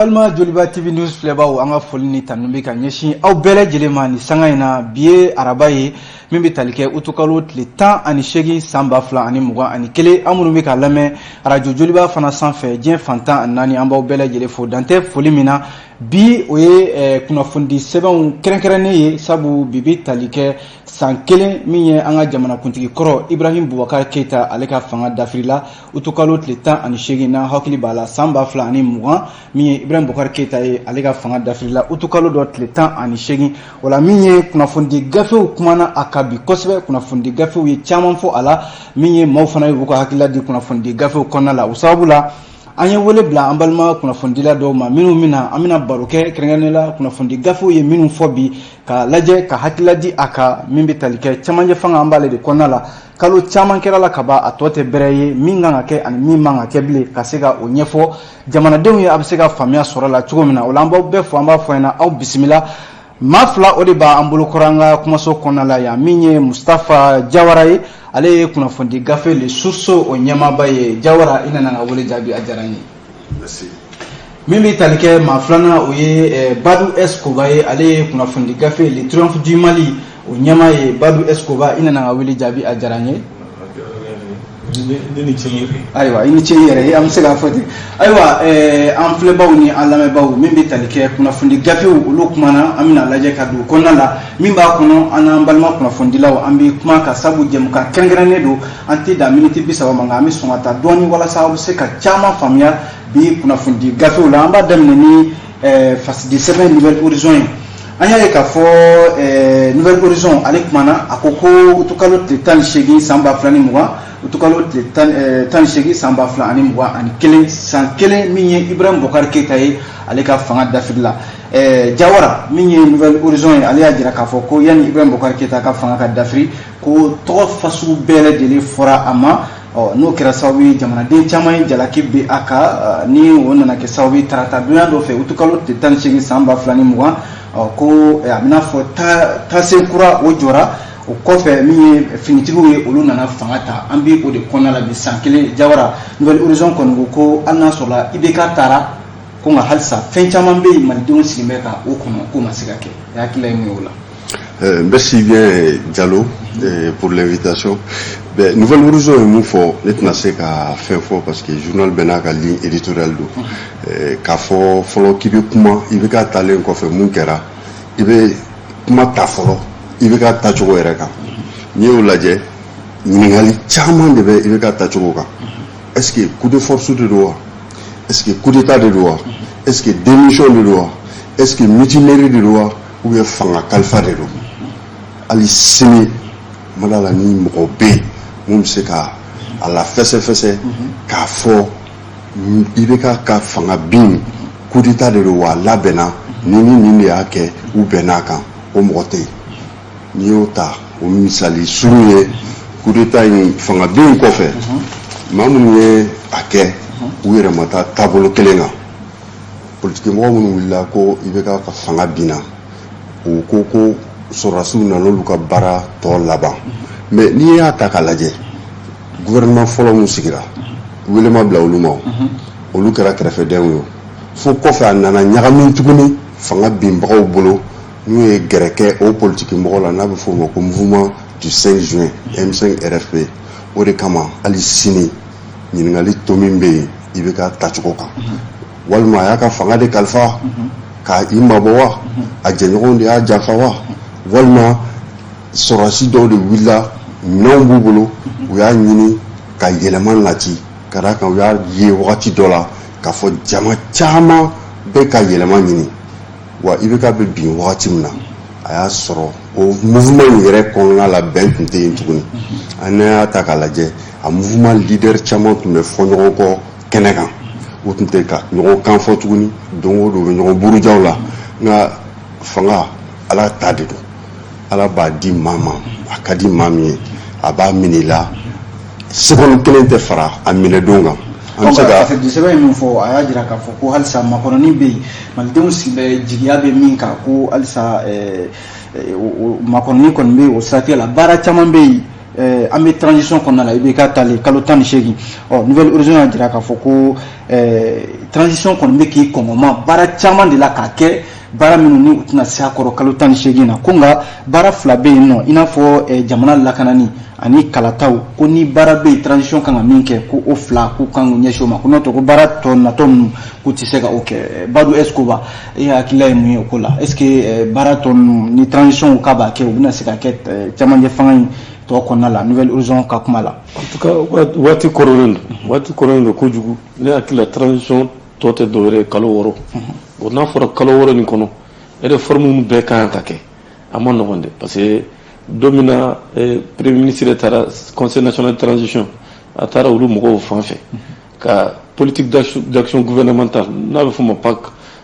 Balima Joliba TV News filɛbaw, an ka foli ni tanu bɛ ka ɲɛsin aw bɛɛ lajɛlen ma nin sanga in na. Bi ye araba ye min bɛ tali kɛ utukalo tile 18 san 2021. An minnu bɛ ka lamɛn arajo Joliba fana sanfɛ diɲɛ fan 14, an b'aw bɛɛ lajɛlen fo dantɛ foli min na. Bi, o ye kunnafonidi sɛbɛnw kɛrɛnkɛrɛnnen ye, sabu bi bɛ tali kɛ san kelen min ye an ka jamanakuntigi kɔrɔ Ibrahim Boubacar Keita, ale ka fanga dafirila utukalo tile 18 n'a hakili b'a la, san 2020. Min ye Ibrahim Boubacar Keita ye, ale ka fanga dafirila utukalo dɔ tile 18. O la, min ye kunnafonidi gafew kumana a kan bi kosɛbɛ, kunnafonidi gafew ye caman fɔ a la. Min ye maaw fana ye u ka hakilila di kunnafonidi gafew kɔnɔna la, o sababu la an ye wele bila an balima kunnafonidila dɔw ma minnu bɛna, an bɛna baro kɛ kɛrɛnkɛrɛnnen la kunnafonidi gafew ye minnu fɔ bi, ka lajɛ ka hakilila di a kan. Min bɛ tali kɛ cɛmancɛ fanga, an b'ale de kɔnɔna la. Kalo caman kɛra la ka ban, a tɔ tɛ bɛrɛ ye. Min kan ka kɛ ani min man ka kɛ bilen, ka se ka o ɲɛfɔ jamanadenw ye, a bɛ se ka faamuya sɔrɔ la cogo min na. O la, an b'aw bɛɛ fɔ, an b'a fɔ ɲɛna, aw bisimila. Maa fila o de b'an bolo kɔrɔ an ka kumaso kɔnɔna la yan. Min ye Mustafa Jawara ye, ale ye kunnafonidi gafe Le Source o ɲɛmaaba ye. Jawara, i nana ka wele jaabi, a diyara n ye. Min bɛ tali kɛ maa filanan, o ye Badu Escoba ye, ale ye kunnafonidi gafe Le Triomphe du Mali o ɲɛmaa ye. Badu Escoba, i nana ka wele jaabi, a diyara n ye. Ne ni ce. Ayiwa, i ni ce i yɛrɛ ye, an bɛ se k'a fɔ ten. Ayiwa, an filɛbaw ni an lamɛnbaw, min bɛ tali kɛ kunnafoni gafew, olu kumana, an bɛna lajɛ ka don kɔnɔna la. Min b'a kɔnɔ, an n'an balima kunnafonidilaw, an bɛ kuma ka sabu jɛmukan kɛrɛnkɛrɛnnen don. An tɛ dan miniti 30 ma, nka an bɛ sɔn ka taa dɔɔni walasa aw bɛ se ka caman faamuya bi kunnafonidi gafew la. An b'a daminɛ ni fasidi sɛbɛn Nouvel Horizon ye. An y'a ye k'a fɔ Nouvel Horizon, ale kumana, a ko ko utukalo tile 18 san 2020, utukalo tile 18 san 2021, san kelen min ye Ibrahim Boubacar Keita ye, ale ka fanga dafiri la. Jawara, min ye Nouvel Horizon ye, ale y'a jira k'a fɔ ko yanni Ibrahim Boubacar Keita ka fanga ka dafiri, ko tɔgɔ fasugu bɛɛ lajɛlen fɔra a ma. Ɔ n'o kɛra sababu ye, jamanaden caman ye jalaki bɛ a kan. Ni o nana kɛ sababu ye, tarata donya dɔ fɛ, utukalo tile 18 san 2020, ɔ ko a bɛna fɔ tasen kura o jɔra. O kɔfɛ, min ye finitigiw ye, olu nana fanga ta. An bɛ o de kɔnɔna la bi, san kelen. Jawara, Nouvel Horizon kɔni ko ko hali n'a sɔrɔla IBK taara ko, nka halisa fɛn caman bɛ yen, malidenw sigilen bɛ ka o kɔnɔ k'o ma se ka kɛ. I hakilila ye mun ye o la? Merci bien Diallo pour l'invitation. Ben, Nouvel Horizon ye mun fɔ, ne tɛna se ka fɛn fɔ parce que journal bɛɛ n'a ka ligne éditoriale don. K'a fɔ fɔlɔ k'i bɛ kuma IBK taalen kɔfɛ mun kɛra, i bɛ kuma ta fɔlɔ IBK tacogo yɛrɛ kan. N'i y'o lajɛ, ɲininkali caman de bɛ IBK tacogo kan. Est-ce que coup de force de don wa? Est-ce que coup d'état de don wa? Est-ce que démission de don wa? Est-ce que mutinerie de don wa? Ou bien fanga kalifa de don? Hali sini ma da la ni mɔgɔ bɛ yen mun bɛ se ka a la fɛsɛfɛsɛ k'a fɔ IBK ka fanga bin, coup d'état de don wa, a labɛnna ni ni nin de y'a kɛ, u bɛnn'a kan, o mɔgɔ tɛ yen. N'i y'o ta, o misali surun ye, coup d'état in, fanga bin kɔfɛ, maa minnu ye a kɛ, u yɛrɛ ma taa taabolo kelen kan. Politiki mɔgɔ minnu wulila ko IBK ka fanga binna, u ko ko sɔrɔdasiw nana olu ka baara tɔ laban. Mais n'i y'a ta k'a lajɛ, gouvernement fɔlɔ mun sigira, wele ma bila olu ma, olu kɛra kɛrɛfɛdenw ye. Fo kɔfɛ a nana ɲagami tuguni fanga binbagaw bolo, n'u ye gɛrɛ kɛ o politiki mɔgɔ la n'a bɛ f'o ma ko Mouvement du 5 juin, M5 RFP. O de kama hali sini ɲininkali to min bɛ yen IBK tacogo kan, walima a y'a ka fanga de kalifa ka i mabɔ wa, a jɛɲɔgɔnw de y'a janfa wa, walima sɔrɔdasi dɔw de wulila, minɛnw b'u bolo, u y'a ɲini ka yɛlɛma nati, ka d'a kan u y'a ye wagati dɔ la k'a fɔ jama caman bɛ ka yɛlɛma ɲini wa. IBK bɛ bin wagati min na, a y'a sɔrɔ o mouvement in yɛrɛ kɔnɔna la, bɛn tun tɛ yen tuguni. An y'a ta k'a lajɛ, a mouvement leader caman tun bɛ fɔ ɲɔgɔn kɔ kɛnɛ kan, u tun tɛ ka ɲɔgɔn kan fɔ tuguni. Don o don u bɛ ɲɔgɔn burujaw la. Nka fanga, Ala ta de don. Ala b'a di maa ma, a ka di maa min ye, a b'a minɛ i la, seconde kelen tɛ fara a minɛ don kan. An bɛ se ka sɛbɛn ye min fɔ, a y'a jira k'a fɔ ko halisa makɔnɔni bɛ yen, malidenw sigi bɛ jigiya bɛ min kan, ko halisa makɔnɔni kɔni bɛ o siratigɛ la, baara caman bɛ yen. An bɛ transition kɔnɔna la, IBK talen kalo 18. Ɔ, Nouvel Horizon y'a jira k'a fɔ ko transition kɔni bɛ k'i kɔngɔma baara caman de la k'a kɛ, baara minnu ni u tɛna se a kɔrɔ kalo 18 na. Ko nka baara fila bɛ yen nɔ, i n'a fɔ jamana lakanani ani kalataw. Ko ni baara bɛ yen transition kan ka min kɛ, ko o fila, k'u kan k'u ɲɛsin o ma, ko n'o tɛ ko baara tɔ natɔ ninnu, k'u tɛ se ka o kɛ. Badu Escoba, e hakilila ye mun ye o ko la? Est ce que baara tɔ ninnu, ni transition k'a b'a kɛ, u bɛna se ka kɛ cɛmancɛ fanga in tɔ kɔnɔna la, Nouvel Horizon ka kuma la? En tout cas, waati koronnen don, waati koronnen don kojugu. Ne hakili la, transition tɔ tɛ dɔwɛrɛ ye kalo 6. Bon, n'a fɔra kalo 6 nin kɔnɔ, réforme minnu bɛɛ kan ka kɛ, a ma nɔgɔn dɛ, parce que don min na premier ministre taara Conseil national de transition, a taara olu mɔgɔw fan fɛ ka politique d'action gouvernementale, n'a bɛ fɔ o ma PAC,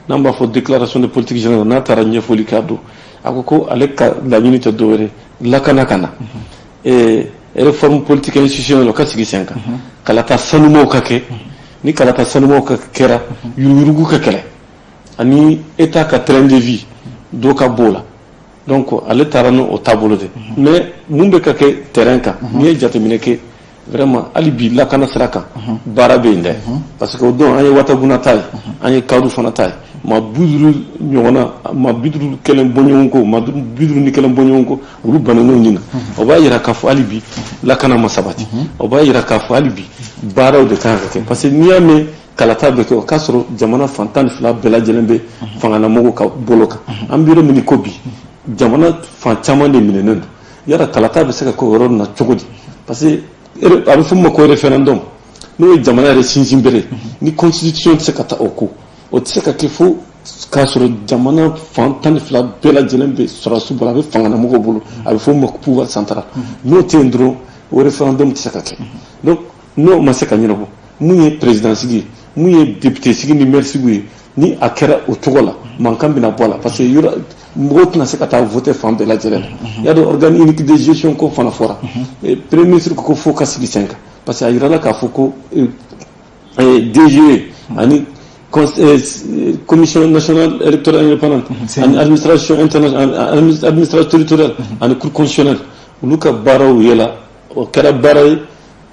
n'an b'a fɔ déclaration de politique générale, n'a taara ɲɛfɔli k'a don, a ko ko ale ka laɲini tɛ dɔwɛrɛ, lakana ka na, réforme politique institutionnelle ka sigi sen kan, kalata sanumaw ka kɛ, ni kalata sanumaw ka kɛra, yuruguyurugu ka kɛlɛ, ani état ka train de vie dɔ ka b'o la. Donc ale taara n'o taabolo de. Mais mun bɛ ka kɛ terrain kan, n'i ye jateminɛ kɛ, vraiment, hali bi lakana sira kan, baara bɛ yen dɛ, parce que o don an ye Wataguna ta ye, an ye Kadou fana ta ye, maa 50 ɲɔgɔnna, maa 51 bɔɲɔgɔnko, maa 51 bɔɲɔgɔnko, olu bananaw ɲina. O b'a yira k'a fɔ hali bi lakana ma sabati. O b'a yira k'a fɔ hali bi baaraw de kan ka kɛ, parce que n'i y'a mɛn kalata bɛ kɛ, o k'a sɔrɔ jamana fan 12 bɛɛ lajɛlen bɛ fangalamɔgɔw ka bolo kan. An bɛ yɔrɔ min ko bi, jamana fan caman de minɛnen don. Yala kalata bɛ se ka kɛ o yɔrɔ na cogo di? Parce que a bɛ fɔ min ma ko référendum, n'o ye jamana yɛrɛ sinsin bere, ni constitution tɛ se ka taa o ko, o tɛ se ka kɛ fo k'a sɔrɔ jamana fan 12 bɛɛ lajɛlen bɛ sɔrɔdasiw bolo, a bɛ fangalamɔgɔw bolo, a bɛ fɔ min ma pouvoir central. N'o tɛ yen dɔrɔn, o référendum tɛ se ka kɛ. Donc n'o ma se ka ɲɛnabɔ, mun ye président sigi ye, mun ye député sigi ni maire sigi ye, ni a kɛra o cogo la, mankan bɛna bɔ a la, parce que yɔrɔ mɔgɔw tɛna se ka taa voter fan bɛɛ lajɛlen na. Y'a dɔn, organe unique de gestion ko fana fɔra, premier ministre ko fo ka sigi sen kan, parce que a yirala k'a fɔ ko DGE ani Commission nationale électorale indépendante ani administration internationale, administration territoriale ani cour constitutionnelle, olu ka baaraw yela, o kɛra baara ye.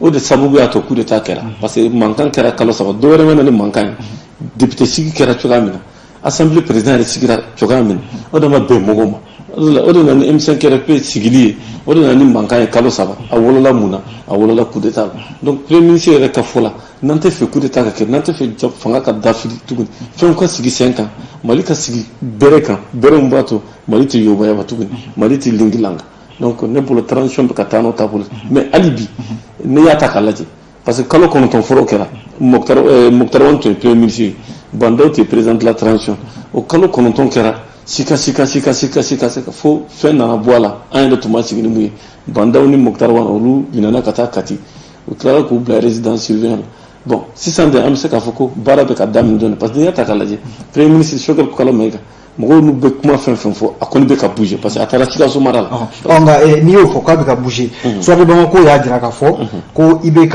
O de sababu y'a to coup d'état kɛra, parce que mankan kɛra kalo 3. Dɔ wɛrɛ ma na ni mankan ye, député sigi kɛra cogoya min na, assemblée président yɛrɛ sigira cogoya min na, o de ma bɛn mɔgɔw ma. O de nana ni M5 RFP sigili ye, o de nana ni mankan ye kalo 3. A wolola mun na? A wolola coup d'état la. Donc premier ministre yɛrɛ ka fɔ la, n'an tɛ fɛ coup d'état ka kɛ, n'an tɛ fɛ fanga ka dafiri tuguni, fɛnw ka sigi sen kan, Mali ka sigi bɛrɛ kan, bɛrɛ min b'a to Mali tɛ yobayaba tuguni, Mali tɛ lingilanga. Donc ne bolo, transition bɛ ka taa n'o taabolo, mais hali bi ne y'a ta k'a lajɛ, parce que kalo 9 fɔlɔ kɛra, Moctar Ouane tun ye premier ministre ye, Bah N'Daw tun ye président de la transition. O kalo 9 kɛra sika sika sika sika sika sika, fo fɛn nana bɔ a la. An yɛrɛ tun ma sigi ni mun ye? Bah N'Daw ni Moctar Ouane, olu minɛna ka taa Kati, u tilala k'u bila résidence surveillée la. Bon, sisan de an bɛ se k'a fɔ ko baara bɛ ka daminɛ dɔɔnin, parce que n'i y'a ta k'a lajɛ, premier ministre Choguel Kokalla Maïga, mɔgɔw n'u bɛ kuma fɛn fɛn fɔ, a kɔni bɛ ka bouger, parce que a taara Sikaso mara la. Ɔ, nka n'i y'o fɔ k'a bɛ ka bouger, Soir de Bamako y'a jira k'a fɔ ko IBK,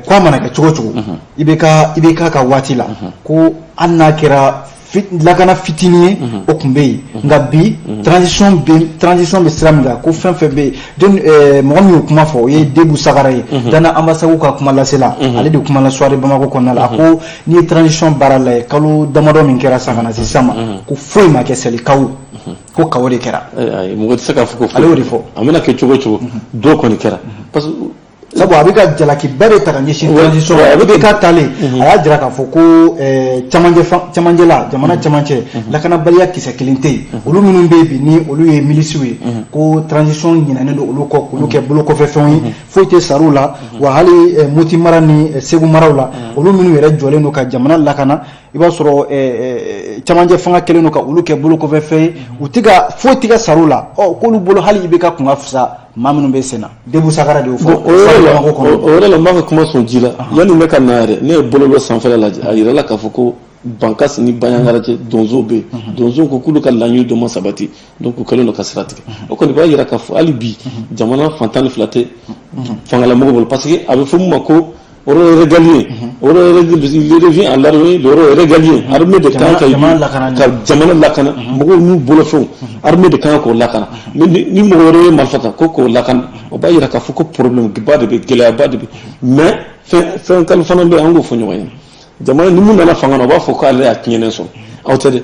ko a mana kɛ cogo o cogo, IBK ka waati la, ko hali n'a kɛra lakana fitinin ye, o tun bɛ yen. Nka bi, transition bɛ sira min kan, ko fɛn fɛn bɛ yen, mɔgɔ min y'o kuma fɔ, o ye Debu Sagara ye, Dana Ambasagu ka kuma lasela, ale de kuma la Soir de Bamako kɔnɔna la. A ko n'i ye transition baara lajɛ, kalo damadɔ min kɛra sa ka na se sisan ma, ko foyi ma kɛ, seli kawo, ko kawo de kɛra. Mɔgɔ tɛ se k'a fɔ ko Ale y'o de fɔ. A mana kɛ cogo o cogo, dɔw kɔni kɛra, parce que sabu a bɛ ka jalakiba de ta ka ɲɛsin transition ma. IBK taalen, a y'a jira k'a fɔ ko camancɛ camancɛ la, jamana camancɛ, lakanabaliya kisɛ kelen tɛ yen. Olu minnu bɛ yen bi, ni olu ye milisiw ye, ko transition ɲinɛnen don olu kɔ, k'olu kɛ bolo kɔfɛ fɛnw ye, foyi tɛ sar'u la. Wa hali Moti mara ni Segu maraw la, olu minnu yɛrɛ jɔlen don ka jamana lakana, i b'a sɔrɔ camancɛ fanga kɛlen don ka olu kɛ bolo kɔfɛ fɛn ye, u tɛ ka foyi tɛ ka sar'u la. Ɔ, k'olu bolo, hali IBK kun ka fisa maa minnu bɛ sen na. Debu Sagara de y'o fɔ. O yɔrɔ la, n b'a ka kuma sɔn ji la. Yanni ne ka na yɛrɛ, ne ye bɔlɔlɔ sanfɛla lajɛ, a yirala k'a fɔ ko Bankasi ni Bandiagara cɛ, donsow bɛ yen, donsow ko k'olu ka laɲini dɔ ma sabati, donc u kɛlen don ka sira tigɛ. O kɔni b'a yira k'a fɔ hali bi jamana fan 12 tɛ fangalamɔgɔw bolo, parce que a bɛ fɔ mun ma ko Rôle régalien, rôle, il revient à l'armée le rôle régalien. Armée de kan ka jamana lakana. Ka jamana lakana, mɔgɔw n'u bolofɛnw, armée de kan k'o lakana. Mais ni mɔgɔ wɛrɛ ye marifa ta ko k'o lakana, o b'a yira k'a fɔ ko problème ba de bɛ, gɛlɛyaba de bɛ. Mais fɛn fɛn kalo fana bɛ yen, an k'o fɔ ɲɔgɔn ye. Jamana ni mun nana fanga na, o b'a fɔ k'ale y'a tiɲɛnen sɔrɔ. Aw tɛ dɛ,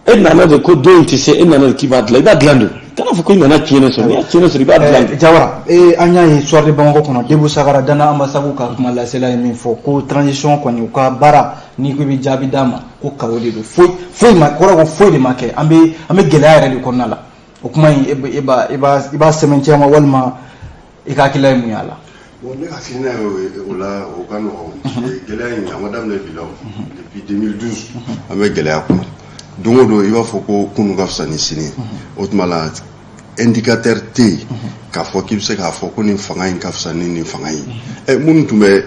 e nana de ko don in tɛ se, e nana de k'i b'a dilan, i b'a dilan de. Kana fɔ ko i nana tiɲɛnen sɔrɔ, n'i y'a tiɲɛnen sɔrɔ, i b'a dilan de. Jawara, an y'a ye Soir de Bamako kɔnɔ, Debou Sagara, Dana Ambasagu ka kuma lasela ye min fɔ ko transition kɔni, u ka baara, n'i ko i bɛ jaabi d'a ma, ko kawo de don, foyi foyi ma kɔrɔ, ko foyi de ma kɛ, an bɛ gɛlɛya yɛrɛ de kɔnɔna la. O kuma in, e b'a sɛmɛntiya ma, walima i ka hakilila ye mun y'a la? Bon, ne ka hakilina ye o la, o ka nɔgɔn. Gɛlɛya in, a ma daminɛ bi la o. Depuis 2012 an bɛ gɛlɛya kɔnɔ. Don o don i b'a fɔ ko kunun ka fisa ni sini ye. O tuma la, indicateur tɛ yen k'a fɔ k'i bɛ se k'a fɔ ko nin fanga in ka fisa ni nin fanga in ye. Minnu tun bɛ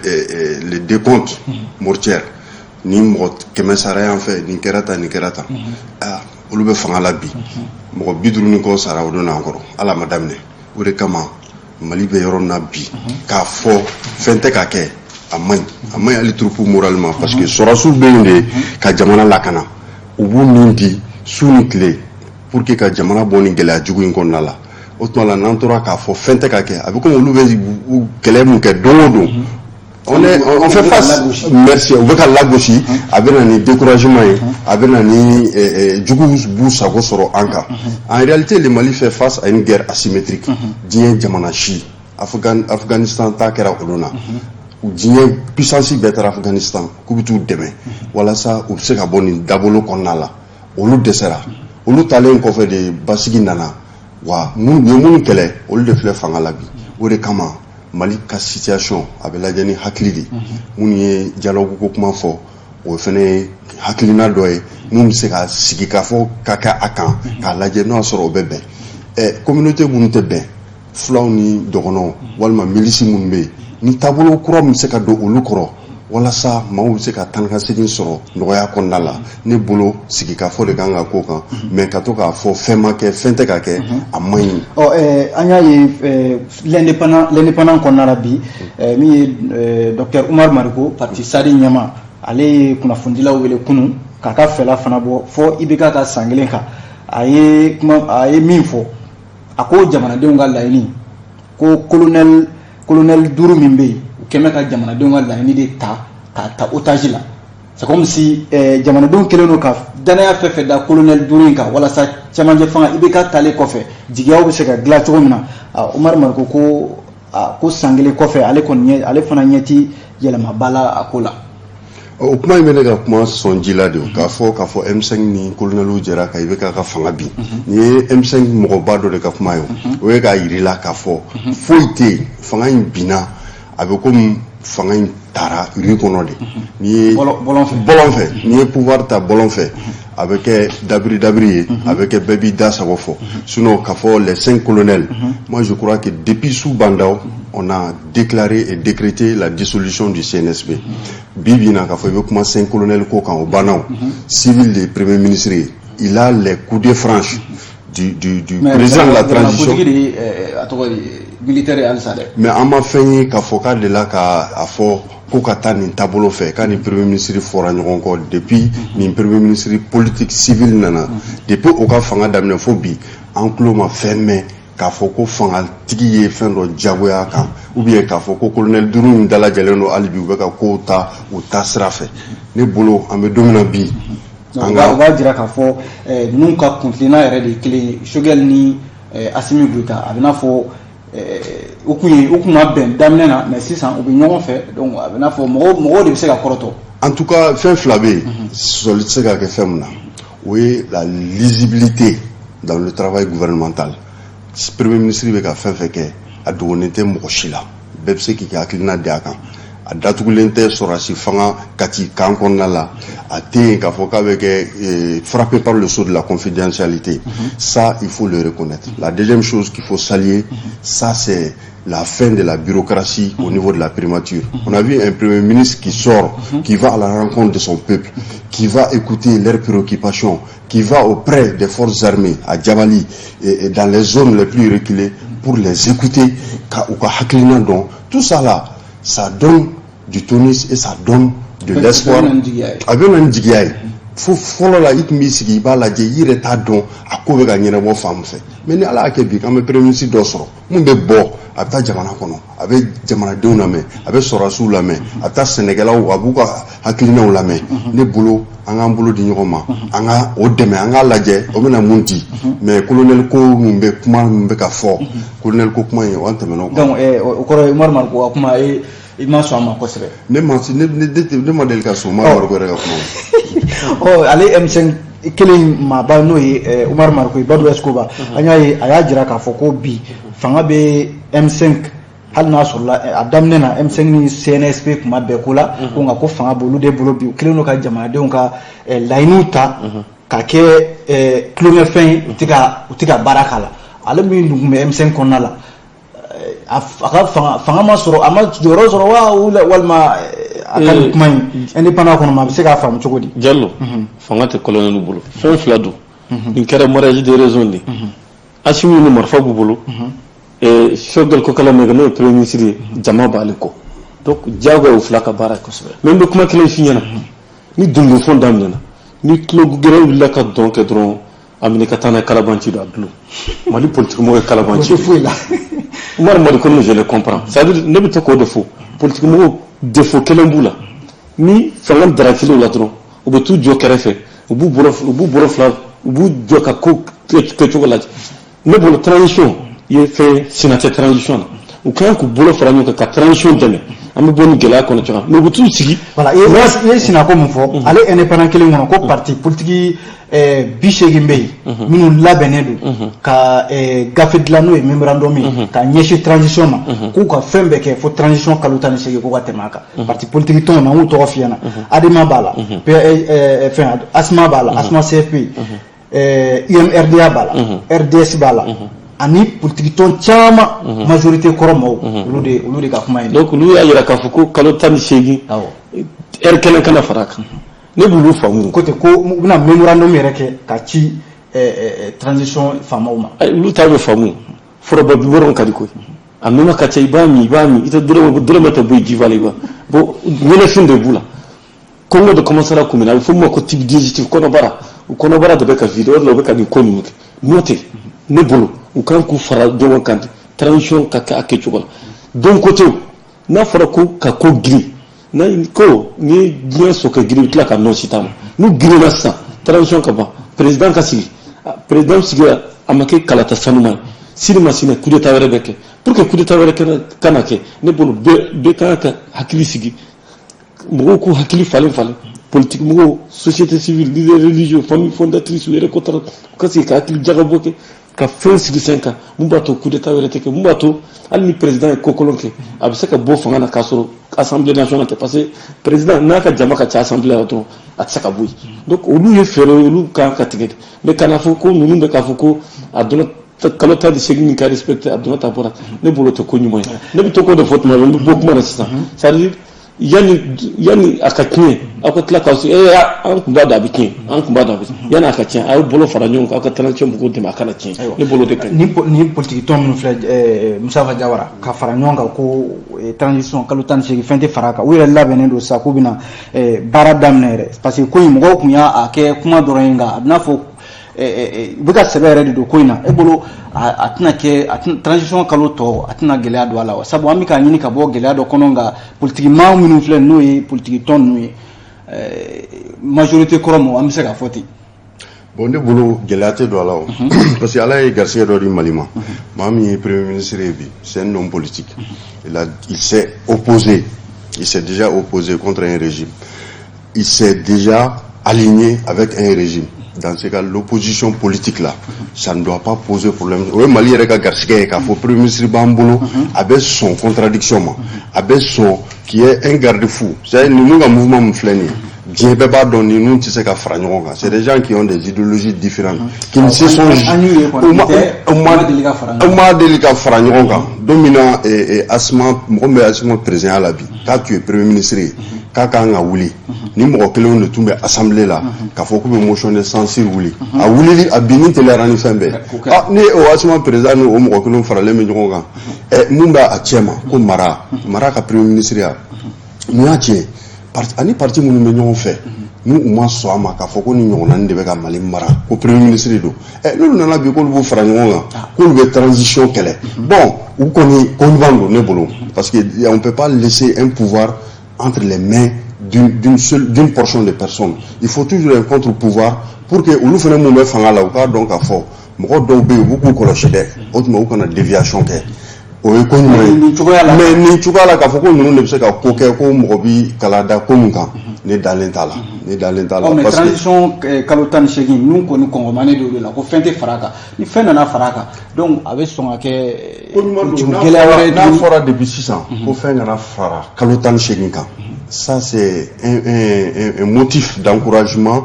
le décompte mortuaire ni mɔgɔ 100 sara yan fɛ, nin kɛra tan, nin kɛra tan, aa, olu bɛ fanga la bi. Mɔgɔ 50 ni kɔ sara o don n'an kɔrɔ, hali a ma daminɛ. O de kama Mali bɛ yɔrɔ min na bi, k'a fɔ fɛn tɛ ka kɛ, a man ɲi, a man ɲi hali troupe moralement, parce que sɔrɔdasiw bɛ yen de ka jamana lakana. U b'u min di su ni tile pour que ka jamana bɔ nin gɛlɛya jugu in kɔnɔna la. O tuma la, n'an tora k'a fɔ fɛn tɛ ka kɛ, a bɛ komi olu bɛ kɛlɛ mun kɛ don o don, on fait face, merci, u bɛ ka lagosi. A bɛ na ni découragement ye, a bɛ na ni juguw b'u sago sɔrɔ an kan. En réalité, le Mali fait face à une guerre asymétrique. Diɲɛ jamana si, Afghanistan ta kɛra olu na, diɲɛ puissance bɛɛ taara Afghanistan k'u bɛ t'u dɛmɛ walasa u bɛ se ka bɔ nin dabolo kɔnɔna la. Olu dɛsɛra. Olu taalen kɔfɛ de, basigi nana wa. Mun ye minnu kɛlɛ, olu de filɛ fanga la bi. O de kama Mali ka situation, a bɛ lajɛ ni hakili de. Minnu ye dialogue ko kuma fɔ, o fana ye hakilina dɔ ye mun bɛ se ka sigi ka fɔ ka kɛ a kan k'a lajɛ n'o y'a sɔrɔ o bɛ bɛn. Communauté minnu tɛ bɛn, fulaw ni dɔgɔnɔw walima milice minnu bɛ yen, ni taabolo kura min bɛ se ka don olu kɔrɔ walasa maaw bɛ se ka tan ka segin sɔrɔ nɔgɔya kɔnɔna la, ne bolo sigikafɔ de kan ka k'o kan. Mais ka to k'a fɔ fɛn ma kɛ, fɛn tɛ ka kɛ, a man ɲi. Ɔ an y'a ye L'Indépendant kɔnɔna la bi, min ye docteur Umar Mariko, parti SADI ɲɛmaa, ale ye kunnafonidilaw wele kunun k'a ka fɛla fana bɔ fɔ IBK ka san kelen kan. A ye kuma, a ye min fɔ, a ko jamanadenw ka laɲini ko colonel duuru min bɛ yen, u kɛn bɛ ka jamanadenw ka laɲini de ta k'a ta otage la. C'est comme si jamanadenw kɛlen don ka danaya fɛn fɛn da colonel duuru in kan walasa cɛmancɛ fanga IBK talen kɔfɛ, jigiyaw bɛ se ka dilan cogo min na. Umaru Mariko ko ko san kelen kɔfɛ, ale kɔni ɲɛ, ale fana ɲɛ ti yɛlɛmaba la a ko la. O kuma in bɛ ne ka kuma sɔn ji la de, k'a fɔ M5 ni colonelw jɛra ka IBK ka fanga bin. Nin ye M5 mɔgɔba dɔ de ka kuma ye. O ye k'a yir'i la k'a fɔ foyi tɛ yen. Fanga in binna, a bɛ komi fanga in taara rue kɔnɔ de. N'i ye bɔlɔn fɛ, bɔlɔn fɛ, n'i ye pouvoir ta bɔlɔn fɛ, a bɛ kɛ dabiri dabiri ye, a bɛ kɛ bɛɛ b'i da sago fɔ. Sinon, k'a fɔ les cinq colonels, moi je crois que depuis sous Bah N'Daw, on a déclaré et décrété la dissolution du CNSP. Bi bi in na, k'a fɔ i bɛ kuma cinq colonels ko kan, o banna. O civil de premier ministre ye, il a les coudées franches du président de la transition. De ye a tɔgɔ ye militaire ye halisa dɛ. Mais an ma fɛn ye k'a fɔ k'a delila ka a fɔ ko ka taa nin taabolo fɛ, k'a ni premier ministre fɔra ɲɔgɔn kɔ. Depuis nin premier ministre politique civil nana, depuis o ka fanga daminɛ fo bi, an tulo ma fɛn mɛn k'a fɔ ko fangatigi ye fɛn dɔ jagoya kan, ou bien k'a fɔ ko colonel duuru in dalajɛlen don hali bi, u bɛ ka kow ta u ta sira fɛ. Ne bolo, an bɛ don min na bi, an ka o b'a jira k'a fɔ ninnu ka kuntilenna yɛrɛ de ye kelen ye, Choguel ni Assimi Goïta. A bɛ n'a fɔ u kun ma bɛn daminɛ na, mais sisan u bɛ ɲɔgɔn fɛ. Donc a bɛ n'a fɔ mɔgɔw de bɛ se ka kɔrɔtɔ. En tout cas, fɛn fila bɛ yen, sɔsɔli tɛ se ka kɛ fɛn min na, o ye la lisibilité dans le travail gouvernemental. Premier ministre bɛ ka fɛn fɛn kɛ, a dogolen tɛ mɔgɔ si la, bɛɛ bɛ se k'i ka hakilina di a kan. A datugulen tɛ sɔrɔdasi fanga kati kan kɔnɔna la. A tɛ yen k'a fɔ k'a bɛ kɛ frappé par le sceau de la confidentialité. Ça, il faut le reconnaître. La deuxième chose qu'il faut saluer, ça, c'est la fin de la bureaucratie au niveau de la primature. On a vu un premier ministre qui sort, qui va à la rencontre de son peuple, qui va écouter leurs préoccupations, qui va auprès des forces armées à Djabali et dans les zones les plus reculées pour les écouter, ka u ka hakilina dɔn. Tout ça là, ça donne du tonus et ça donne de l'espoir. A bɛ na ni jigiya ye. Fo fɔlɔ la, i tun b'i sigi, i b'a lajɛ, i yɛrɛ t'a dɔn a ko bɛ ka ɲɛnabɔ fan min fɛ. Mais ni Ala y'a kɛ bi k'an bɛ premier ministre dɔ sɔrɔ mun bɛ bɔ, a bɛ taa jamana kɔnɔ, a bɛ jamanadenw lamɛn, a bɛ sɔrɔdasiw lamɛn, a bɛ taa sɛnɛkɛlaw, a b'u ka hakilinaw lamɛn. Ne bolo, an k'an bolo di ɲɔgɔn ma, an ka o dɛmɛ, an k'a lajɛ o bɛna mun di. Mais colonel ko mun bɛ, kuma mun bɛ ka fɔ, colonel ko kuma in, o an tɛmɛna o kan. Donc o kɔrɔ ye Umaru Mariko ka kuma e i ma sɔn a ma kosɛbɛ. Ne ma ne ne ne ma deli ka sɔn Umaru Mariko yɛrɛ ka kuma ma. Ɔ, ale M5 kelen maaba, n'o ye Umaru Mariko ye, Badou Escoba, an y'a ye a y'a jira k'a fɔ ko bi fanga bɛ M5, hali n'a sɔrɔla a daminɛ na M5 ni CNSP kuma bɛɛ ko la ko, nka ko fanga b'olu de bolo bi. U kɛlen don ka jamanadenw ka laɲiniw ta ka kɛ tulonkɛfɛn ye, u tɛ ka baara k'a la. Ale min dun tun bɛ M5 kɔnɔna la, a ka fanga ma sɔrɔ, a ma jɔyɔrɔ sɔrɔ wa, walima a ka nin kuma in indépendant kɔnɔ, a bɛ se k'a faamu cogo di? Jalo, fanga tɛ colonel bolo. Fɛn fila don. Nin kɛra mariage de raison de. Assimi ni marifa b'u bolo. Choguel Kokalla Maïga, n'o ye premier ministre ye, jama b'ale kɔ. Donc diyagoya o fila ka baara. Kosɛbɛ. Mais n bɛ kuma kelen f'i ɲɛna: ni dundunfɔn daminɛna, ni tulo gɛrɛ wulila ka dɔn kɛ dɔrɔn, a minɛ ka taa n'a ye kalabanci don, a dulon. Mali politique mɔgɔ ye kalabanci. Foyi la. Umaru Mariko, je le comprends. C'est à dire, ne bɛ to k'o de fɔ, politique mɔgɔw, défaut kelen b'u la: ni fanga darakiliw la dɔrɔn, u bɛ t'u jɔ kɛrɛfɛ, u b'u bolo fila, u b'u jɔ ka ko kɛcogo lajɛ. Ne bolo, transition ye fɛn sina tɛ transition na. U kan k'u bolo fara ɲɔgɔn kan ka transition dɛmɛ, an bɛ bɔ ni gɛlɛya kɔnɔ cogoya min, mais u bɛ t'u sigi. Voilà, i ye sinako mun fɔ, ale indépendant kelen kɔnɔ, ko parti politique 80 bɛ yen minnu labɛnnen don ka gafe dilan, n'o ye mémorandum ye, ka ɲɛsin transition ma, k'u ka fɛn bɛɛ kɛ fo transition kalo 18 ko ka tɛmɛ a kan. Parti politique tɔnw na, n k'u tɔgɔ f'i ɲɛna: ADEMA b'a la, fɛn ASMA b'a la, ASMA CFP, UMRDA b'a la, RDS b'a la, ani politique tɔn caman, majorité kɔrɔ maaw, olu de ka kuma ye. Donc olu y'a jira k'a fɔ ko kalo 18, heure kelen kana fara a kan. Ne b'olu faamu. Ko ten ko u bɛna mémorandum yɛrɛ kɛ ka ci transition faamaw ma. Olu ta bɛ faamu. Foroba biberon ka di koyi, a nɔnɔ ka ca, i b'a min, i b'a min, i tɛ dɔrɔmɛ dɔrɔmɛ tɛ bɔ i jifa la. I b'a bon, ɲɛnɛfin de b'u la. Kɔngɔ de commencera kun min na, a bɛ fɔ min ma ko tube digestif, kɔnɔbara, u kɔnɔbara de bɛ ka vider. O de la u bɛ ka nin ko ninnu kɛ. N'o tɛ, ne bolo, u kan k'u fara ɲɔgɔn kan, transition ka kɛ a kɛcogo la. Don côté, n'a fɔra ko ka ko girin n'a ko n'i ye diɲɛ sokɛ girin, i bɛ tila ka nɔsi t'a ma. N'u girinna sisan, transition ka ban, président ka sigi, président sigira, a ma kɛ kalata sanuma ye, sini ma sini coup d'état wɛrɛ bɛ kɛ. Pour que coup d'état wɛrɛ kana kɛ, ne bolo, bɛɛ kan ka hakili sigi, mɔgɔw k'u hakili falen falen, politique mɔgɔw, société civile, leader religieux, famille fondatrice, u yɛrɛ kɔtara, u ka sigi ka hakili jagabɔ kɛ ka fɛn sigi sen kan mun b'a to coup d'état wɛrɛ tɛ kɛ, mun b'a to hali ni président ye ko kolon kɛ, a bɛ se ka bɔ fanga na k'a sɔrɔ assemblée nationale tɛ, parce que président n'a ka jama ka ca assemblée la dɔrɔn, a tɛ se ka bɔ yen. Donc olu ye fɛɛrɛ ye, olu kan ka tigɛ. Mais kana fɔ ko ninnu bɛ k'a fɔ ko a donna kalo 18 min ka respecté, a donna ta bɔra, ne bolo tɛ ko ɲuman ye. Ne bɛ to k'o de fɔ tuma bɛɛ, n bɛ bɔ kuma na sisan. C'est à dire, yanni a ka tiɲɛ, aw ka tila k'aw sigi: ee, an tun b'a dɔn a bɛ tiɲɛ, an tun b'a dɔn a bɛ tiɲɛ. Yanni a ka tiɲɛ, a y'aw bolo fara ɲɔgɔn kan, aw ka transition mɔgɔw dɛmɛ a kana tiɲɛ. Ne bolo de ka ɲi. Ni politique tɔn minnu filɛ, Musafa Jawara, ka fara ɲɔgɔn kan ko transition kalo 18, fɛn tɛ fara a kan, u yɛrɛ labɛnnen don sisan k'u bɛna baara daminɛ yɛrɛ, parce que ko in, mɔgɔw tun y'a kɛ kuma dɔrɔn ye, nka a bɛ n'a fɔ u bɛ ka sɛbɛ yɛrɛ de don ko in na. E bolo, a tɛna kɛ a transition kalo tɔ, a tɛna gɛlɛya don a la wa? Sabu an bɛ k'a ɲini ka bɔ gɛlɛya dɔ kɔnɔ, nka politique maa minnu filɛ, n'o ye politique tɔn ninnu ye, majorité kɔrɔ mɔgɔ, an bɛ se k'a fɔ ten. Bon, ne bolo, gɛlɛya tɛ don a la o, parce que Ala ye garisɛgɛ dɔ di Mali ma. Maa min ye premier ministre ye bi, c'est un homme politique. Il s'est opposé, il s'est déjà opposé contre un régime, il s'est déjà aligné avec un régime. Dans ce cas, l'opposition politique là, ça ne doit pas poser problème. O ye Mali yɛrɛ ka garisɛgɛ ye k'a fɔ premier ministre b'an bolo, a bɛ sɔn contradiction ma, a bɛ sɔn, qui est un garde-fou. C'est à dire, ninnu ka mouvement min filɛ nin ye, diɲɛ bɛɛ b'a dɔn ninnu tɛ se ka fara ɲɔgɔn kan. C'est des gens qui ont des idéologies différentes, qui ne se sont u ma deli ka fara ɲɔgɔn kan. Don min na Asma, mɔgɔ min bɛ Asma président la bi, k'a tun ye premier ministre ye, k'a kan ka wuli, ni mɔgɔ kelenw de tun bɛ assemblée la k'a fɔ k'u bɛ motion de censure wuli, a wulili a binni teliyara ni fɛn bɛɛ. Ah, ni o Asma président ni o mɔgɔ kelenw faralen bɛ ɲɔgɔn kan, ɛ, mun bɛ a cɛ ma ko mara ka premier ministre ya, Mun y'a tiɲɛ? Ani parti minnu bɛ ɲɔgɔn fɛ, n'u u ma sɔn a ma k'a fɔ ko ni ɲɔgɔnna de bɛ ka Mali mara, ko premier ministre don, ɛ, n'olu nana bi k'olu b'u fara ɲɔgɔn kan, k'olu bɛ transition kɛlɛ, bon, u kɔni ko ɲuman don ne bolo, parce que on peut pas laisser un pouvoir entre les mains d'une seule, d'une portion de personnes. Il faut toujours un contre-pouvoir pour que olu fana mun bɛ fanga la, u k'a dɔn k'a fɔ mɔgɔ dɔw bɛ yen, u b'u k'u kɔlɔsi dɛ. O tuma u kana déviation kɛ. O ye ko ɲuman ye. Nin cogoya la. Mais nin cogoya la, k'a fɔ ko ninnu de bɛ se ka ko kɛ, ko mɔgɔ bi kala da ko mun kan, ne dalen t'a la, ne dalen t'a la. Ɔ, mais parce que transition kalo 18 ninnu kɔni kɔngɔmanen don o de la ko fɛn tɛ fara a kan. Ni fɛn nana fara a kan, donc a bɛ sɔn ka kɛ ko ɲuman don. politique N'a gɛlɛya wɛrɛ ye n'a tuguni. fɔra depuis sisan ko fɛn kana fara kalo 18 kan, ça c'est un motif d'encouragement,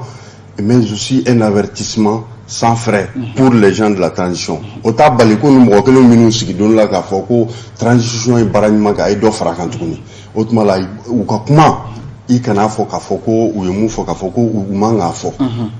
mais aussi un avertissement sans frais pour les gens de la transition. O t'a bali ko ni mɔgɔ kelen minnu sigi don la k'a fɔ ko transition ye baara ɲuman kɛ, a ye dɔ fara a kan tuguni. O tuma la, u ka kuma, i kana fɔ k'a fɔ ko u ye mun fɔ, k'a fɔ ko u man k'a fɔ,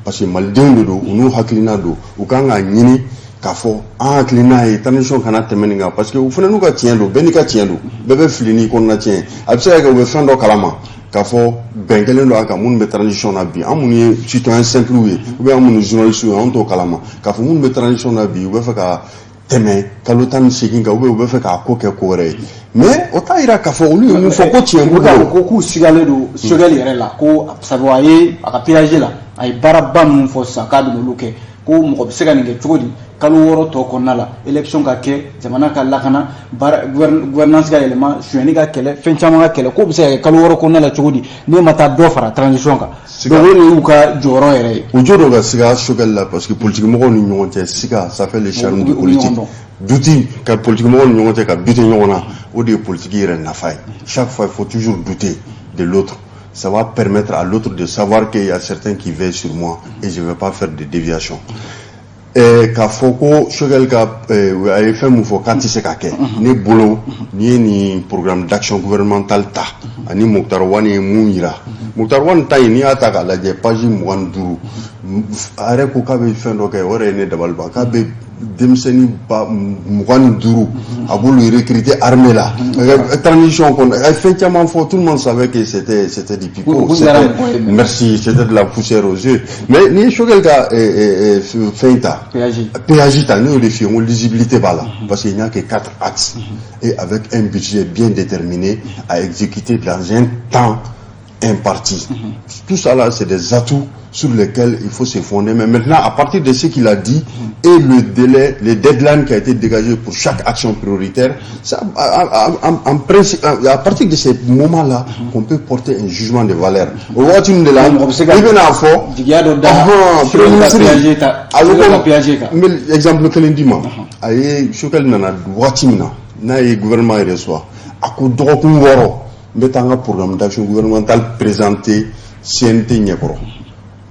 parce que malidenw de don, u n'u hakilina don, u kan k'a ɲini k'a fɔ an hakilina ye transition kana tɛmɛ nin kan, parce que u fana n'u ka tiɲɛ don. Bɛɛ n'i ka tiɲɛ don, bɛɛ bɛ fili n'i kɔnɔna tiɲɛ. A bɛ se ka kɛ u bɛ fɛn dɔ kalama k'a fɔ bɛn kɛlen don a kan. Minnu bɛ transition na bi, an minnu ye citoyen simple ye ou bien an minnu journaliste ye, anw t'o kalama k'a fɔ minnu bɛ transition na bi, u bɛ fɛ ka tɛmɛ kalo 18 kan, ou bien u bɛ fɛ k'a ko kɛ ko wɛrɛ ye. Mais o t'a yira k'a fɔ olu ye mun fɔ ko tiɲɛ b'u U bɛ bolo. ko k'u sigalen don Choguel yɛrɛ la, ko sabu a ye a ka PAG la, a ye baaraba minnu fɔ sisan k'a bɛ n'olu kɛ, ko mɔgɔ bɛ se ka nin kɛ cogo di kalo 6 tɔ kɔnɔna la, élection ka kɛ, jamana ka lakana, baara, gouvernance ka yɛlɛma, sonyɛni ka kɛlɛ, fɛn caman ka kɛlɛ, k'o bɛ se ka kɛ kalo 6 kɔnɔna la cogo di n'e ma taa dɔ fara transition kan? Donc o de y'u ka jɔyɔrɔ yɛrɛ ye. U jo dɔ ka siga Choguel la, parce que politique mɔgɔw ni ɲɔgɔn cɛ, siga, ça fait le charme du U bɛ ɲɔgɔn politique. dɔn. Douter ka politique mɔgɔw ni ɲɔgɔn cɛ ka douter ɲɔgɔn na, o de ye politique yɛrɛ nafa ye. Chaque fois, il faut toujours douter de l'autre. Ça va permettre à l'autre de savoir qu'il y a certains qui veillent sur moi et je vais pas faire de déviation. K'a fɔ ko Choguel ka a ye fɛn mun fɔ k'a tɛ se ka kɛ, ne bolo, n'i ye nin programme d'action gouvernementale ta ani Moctar Ouane ye mun yira, Moctar Ouane ta in, n'i y'a ta k'a lajɛ, page 25, a yɛrɛ ko k'a bɛ fɛn dɔ kɛ, o yɛrɛ ye ne dabali ban, k'a bɛ denmisɛnnin ba 25, a b'olu recruter armée la transition kɔnɔ. A ye fɛn caman fɔ, tout le monde savait que c'était du pipeau. Ko diyara mɔgɔ ye. Merci, c'était de la poussière aux yeux. Mais n'i ye Choguel ka fɛn ta, PAG. PAG ta, ne y'o de f'i ye n ko lisibilité b'a la, parce qu'il n'y a que quatre axes et avec un budget bien déterminé à exécuter dans un temps imparti. Tout ça là, c'est des atouts sur lesquels il faut se fonder. Mais maintenant, à partir de ce qu'il a dit et le délai, les deadlines qui a été dégagé pour chaque action prioritaire, ça, en principe, à partir de ce moment-là, qu'on peut porter un jugement de valeur. O waati ninnu de la, Mɔgɔ bɛ se ka i bɛna fɔ jigiya dɔ da ɔhɔn, Choguel ka premier ministre, PAG ta, a bɛ Choguel ka komi- PAG kan. n bɛ exemple kelen d'i ma. A ye Choguel nana waati min na, n'a ye gouvernement reçoit, a ko dɔgɔkun 6, n bɛ taa n ka programme d'action gouvernementale présenter CNT ɲɛkɔrɔ.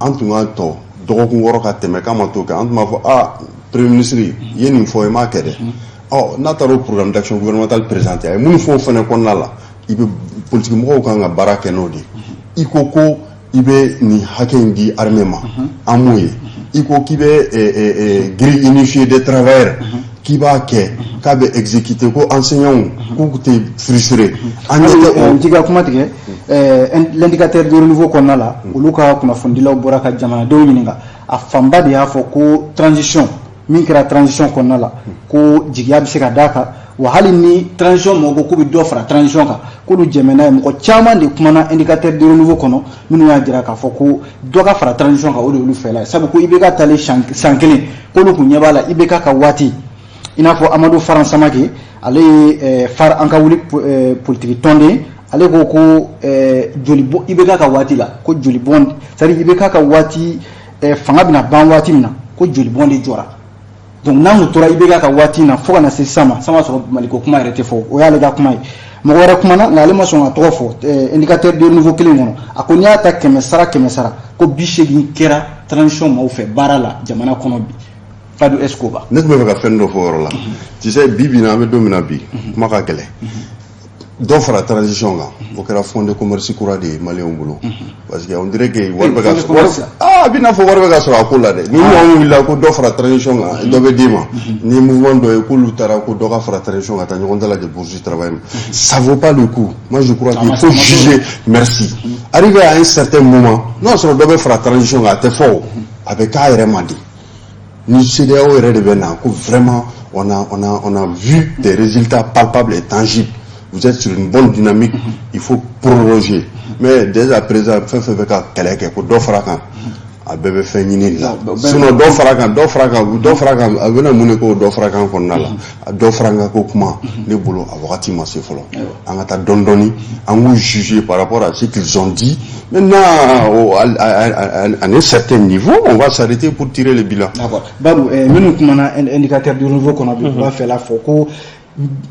An tun ka tɔ dɔgɔkun 6 ka tɛmɛ k'a ma t'o kɛ, an tun b'a fɔ: ah, premier ministre, i ye nin fɔ, i m'a kɛ dɛ. Ɔ, n'a taara o programme d'action gouvernementale présenter, a ye minnu fɔ o fana kɔnɔna la, i bɛ politique mɔgɔw kan ka baara kɛ n'o de ye. I ko ko i bɛ nin hakɛ in di armée ma, an m'o ye. I ko k'i bɛ grille unifiée des travailleurs, k'i b'a kɛ k'a bɛ exécuter, ko enseignants k'u tɛ frustré, an ɲɛ tɛ o. N t'i ka kuma tigɛ. L'indicateur de renouveau kɔnɔna la, olu ka kunnafonidilaw bɔra ka jamanadenw ɲininka, a fanba de y'a fɔ ko transition min kɛra transition kɔnɔna la, ko jigiya bɛ se ka d'a kan wa, hali ni transition mɔgɔ ko k'u bɛ dɔ fara transition kan, k'olu jɛmɛ n'a ye. Mɔgɔ caman de kumana indicateur de renouveau kɔnɔ minnu y'a jira k'a fɔ ko dɔ ka fara transition kan, o de y'olu fɛla ye, sabu ko IBK talen san kelen, k'olu kun ɲɛ b'a la IBK ka waati. I n'a fɔ Amadu Faran Samake, ale ye FARE an ka wuli politiki tɔnden, ale ko ko joli bɔ IBK ka waati la, ko joli bɔn, c'est à dire IBK ka waati fanga bɛna ban waati min na, ko joli bɔn de jɔra. Donc n'an kun tora IBK ka waati in na fo ka na se sisan ma, sisan b'a sɔrɔ Maliko kuma yɛrɛ tɛ fɔ. O y'ale ka kuma ye. Mɔgɔ wɛrɛ kumana, nka ale ma sɔn ka tɔgɔ fɔ. Indicateur de renouveau kelen kɔnɔ, a ko n'i y'a ta kɛmɛ sara kɛmɛ sara, ko 80 kɛra transition maaw fɛ baara la jamana kɔnɔ bi. Fadu Escoba. Ne tun bɛ fɛ ka fɛn dɔ fɔ o yɔrɔ la. Tu sais, bi bi in na, an bɛ don min na bi, kuma ka gɛlɛn. Dɔ fara transition kan, o kɛra fonds de commerce kura de ye maliyɛnw bolo, parce que on dirait que wari bɛ ka a bɛ n'a fɔ wari bɛ ka sɔrɔ a ko la dɛ. Ni mɔgɔ min wulila ko dɔ fara transition kan, dɔ bɛ d'i ma. Ni mouvement dɔ ye k'olu taara ko dɔ ka fara transition kan, taa ɲɔgɔn dalajɛ Bourse du Travail ma, ça vaut pas le coup. Moi, je crois qu'il faut juger, merci, arrivé à un certain moment, n'o y'a sɔrɔ dɔ bɛ fara transition kan, a tɛ fɔ o, a bɛ k'a yɛrɛ ma de. Ni CEDEAO yɛrɛ de bɛ na ko vraiment on a vu des résultats palpables et tangibles, vous êtes sur une bonne dynamique, il faut prolonger. Mais dès à présent, fɛn fɛn bɛ ka kɛlɛ kɛ ko dɔ fara kan, a bɛɛ bɛ fɛn ɲini de la. Sinon dɔ fara kan, dɔ fara kan, dɔ fara kan, a bɛna mun de k'o dɔ fara kan kɔnɔna la? A dɔ fara kan ko kuma, ne bolo, a wagati ma se fɔlɔ. An ka taa dɔɔni dɔɔni, an k'u juger par rapport à ce qu'ils ont dit. Maintenant, à un certain niveau, on va s'arrêter pour tirer le bilan. D'accord. Badou, minnu kumana Indicateur du Renouveau kɔnɔ bi, u b'a fɛ la fɔ ko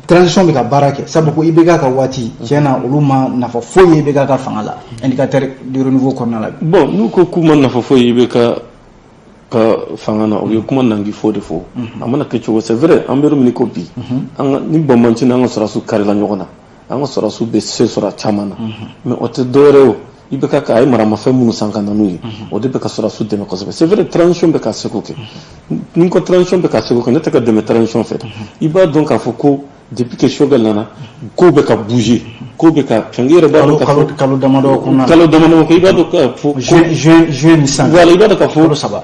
transition bɛ ka baara kɛ, sabu ko IBK ka waati, tiɲɛ na, olu ma nafa foyi ye IBK ka fanga la, Indicateur du Renouveau kɔnɔna la. Bon, n'u ko k'u ma nafa foyi ye IBK ka fanga na, u ye kuma nangi fɔ de fɔ. A mana kɛ cogo, c'est vrai, an bɛ yɔrɔ min ko bi, an ka ni banbanci n'an ka sɔrɔdasiw karila ɲɔgɔn na, an ka sɔrɔdasiw bɛ se sɔrɔ a caman na, mais o tɛ dɔwɛrɛ ye o. IBK ka a ye maramafɛn minnu san ka na n'u ye, o de bɛ ka sɔrɔdasiw dɛmɛ kosɛbɛ. C'est vrai, transition bɛ ka seko kɛ. Ni n ko transition bɛ ka seko kɛ, ne tɛ ka dɛmɛ transition fɛ. I b'a dɔn k'a fɔ ko depuis que Choguel nana, ko bɛ ka bouger, ko bɛ ka fɛn. I yɛrɛ b'a dɔn k'a fɔ kalo damadɔ kɔnɔna la. Kalo damadɔ kɔ, i b'a dɔn k'a fɔ juin, juin ni sisan. Voilà, i b'a dɔn k'a fɔ kalo 3.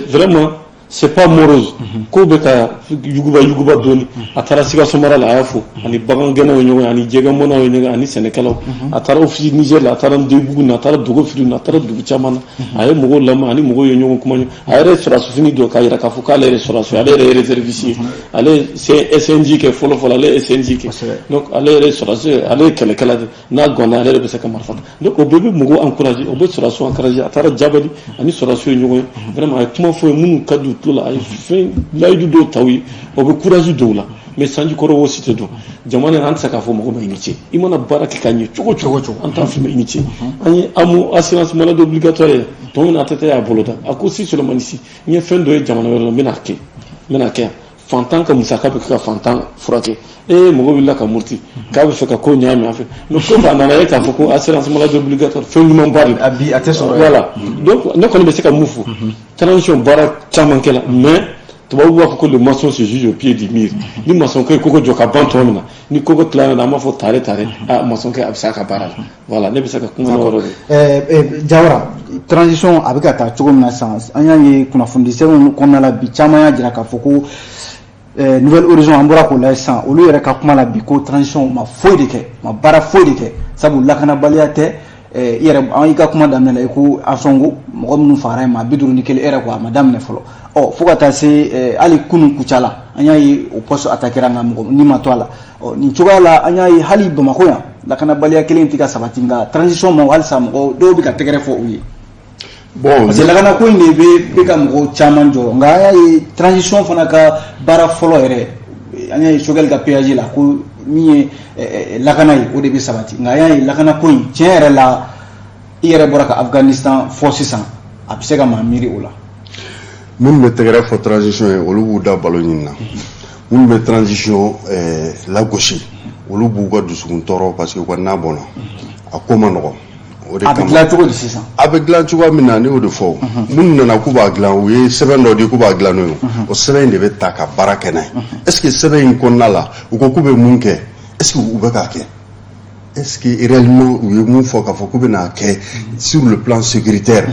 Vraiment, c'est pas morose, ko bɛ ka yuguba yuguba dɔɔni. A taara Sikaso mara la, a y'a fɔ ani bagangɛnnaw ye ɲɔgɔn ye, ani jɛgɛmɔnnaw ye ɲɔgɔn ye, ani sɛnɛkɛlaw. A taara Office Niger la, a taara Ndebugu na, a taara Dogofiri na, a taara dugu caman na, a ye mɔgɔw lamɛn, ani mɔgɔw ye ɲɔgɔn kuma. A yɛrɛ ye sɔrɔdasi dɔ k'a yira k'a fɔ k'ale yɛrɛ sɔrɔdasi, ale yɛrɛ ye réserviste ye, ale ye SNJ kɛ fɔlɔ fɔlɔ, ale ye SNJ kɛ. Donc ale yɛrɛ ye sɔrɔdasi ye, ale ye kɛlɛkɛla de, n'a gɔnna, ale yɛrɛ bɛ se ka marifa ta. Donc o bɛɛ bɛ mɔgɔw encourager, o bɛ sɔrɔdasiw encourager. A taara Jabali, ani sɔrɔdasiw ye ɲɔgɔn ye. Vraiment, a ye kuma fɔ ye minnu ka di u tulo la, a ye fɛn layidu dɔw ta u ye, o bɛ courage dɔw la. Mais sanji kɔrɔ o si tɛ dɔn. Jamana in, an tɛ se k'a fɔ mɔgɔ ma i ni ce. I mana baara kɛ ka ɲɛ cogo cogo, an t'a f'i ma i ni ce. An ye AMO, assurance maladie obligatoire ye, tɔn min ATT y'a bolo da, a ko si seulement si n ye fɛn dɔ ye jamana wɛrɛ la, n bɛna kɛ, n bɛna kɛ yan. Fantan ka musaka bɛ kɛ ka fantan furakɛ. Ee, mɔgɔ wulila ka muruti k'a bɛ fɛ ka ko ɲagami an fɛ, mais kɔfɛ a nana ye k'a fɔ ko assurance maladie obligatoire fɛn ɲumanba de. A bi a tɛ sɔrɔ. Voilà, donc ne kɔni bɛ se ka mun fɔ? Transition baara caman kɛla, mais tubabu b'a fɔ ko le maçon se juge au pied du mur. Ni maçon kɛ koko jɔ ka ban tuma min na, ni koko tilala, an b'a fɔ tare tare, ah, maçon kɛ a bɛ se a ka baara la. Voilà, ne bɛ se ka kuma n'o yɔrɔ de. Jawara, transition a bɛ ka taa cogo min na sisan, an y'a ye kunnafoni sɛbɛnw kɔnɔna la bi, caman y'a jira k'a fɔ ko Nouvel Horizon, an bɔra k'o lajɛ sisan, olu yɛrɛ ka kuma la bi ko transition ma foyi de kɛ, ma baara foyi de kɛ, sabu lakanabaliya tɛ. I yɛrɛ, an y'i ka kuma daminɛ la, i ko Ansongo mɔgɔ minnu fagara yen, maa 51, e yɛrɛ ko a ma daminɛ fɔlɔ. Ɔ, fo ka taa se hali kunun Kucala, an y'a ye o poste attaqué nka mɔgɔ ni ma to a la. Ɔ, nin cogoya la, an y'a ye hali Bamakɔ yan, lakanabaliya kelen tɛ ka sabati, nka transition ma halisa mɔgɔ dɔw bɛ ka tɛgɛrɛ fɔ u ye. Bon, parce que lakanako in de bɛ ka mɔgɔw caman jɔrɔ, nka an y'a ye transition fana ka baara fɔlɔ yɛrɛ, an y'a ye Choguel ka péage la, ko min ye lakana ye, o de bɛ sabati. Nka an y'a ye lakanako in, tiɲɛ yɛrɛ la, i yɛrɛ bɔra ka Afghanistan fɔ sisan, a bɛ se ka maa miiri o la. Minnu bɛ tɛgɛrɛ fɔ transition ye, olu b'u da balo ɲini na. Minnu bɛ transition lagosi, olu b'u ka dusukun tɔɔrɔ parce que u ka na bɔnna. A ko ma nɔgɔn. O de A bɛ kama dilan cogo di sisan? A bɛ dilan cogoya min na, ne y'o de fɔ. Minnu nana k'u b'a dilan, u ye sɛbɛn dɔ di k'u b'a dilan n'o ye. O sɛbɛn in de bɛ ta ka baara kɛ n'a ye. Est ce que sɛbɛn in kɔnɔna la, u ko k'u bɛ mun kɛ, est ce que u bɛ k'a kɛ? Est ce que réellement u ye mun fɔ k'a fɔ k'u bɛ kɛ sur le plan sécuritaire,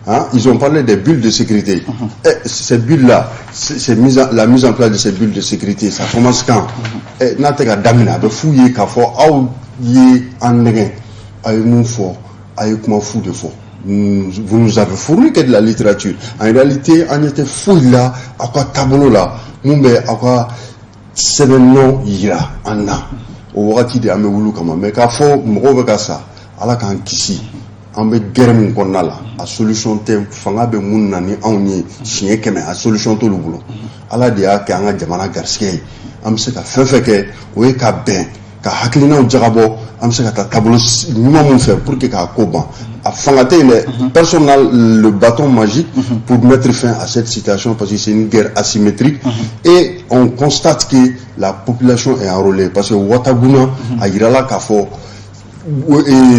hein? Ils ont parlé des bulles de sécurité. Eh, ces bulles-là, c'est la mise en place de ces bulles de sécurité, ça commence quand? Eh, n'a tɛ ka daminɛ, a bɛ f'u ye k'a fɔ aw ye an nɛgɛn, a ye mun fɔ, a ye kuma fu de fɔ. Vous nous avez fourni que de la littérature. En réalité, an ɲɛ tɛ foyi la aw ka taabolo la mun bɛ aw ka sɛbɛn nɔ yira an na. O wagati de an bɛ wuli kama. Mais k'a fɔ mɔgɔw bɛ ka sa, Ala k'an kisi. An bɛ guerre min kɔnɔna la, a solution tɛ fanga bɛ mun na ni anw ye siɲɛ 100, a solution t'olu bolo. Ala de y'a kɛ an ka jamana garisɛgɛ ye. An bɛ se ka fɛn fɛn kɛ, o ye ka bɛn ka hakilinaw jagabɔ. An bɛ se ka taa taabolo ɲuman mun fɛ pour que k'a ko ban? A fanga tɛ yen dɛ. Personne n'a le bâton magique pour mettre fin à cette situation, parce que c'est une guerre asymétrique et on constate que la population est enrôlée, parce que Ouattaguna a yirala k'a fɔ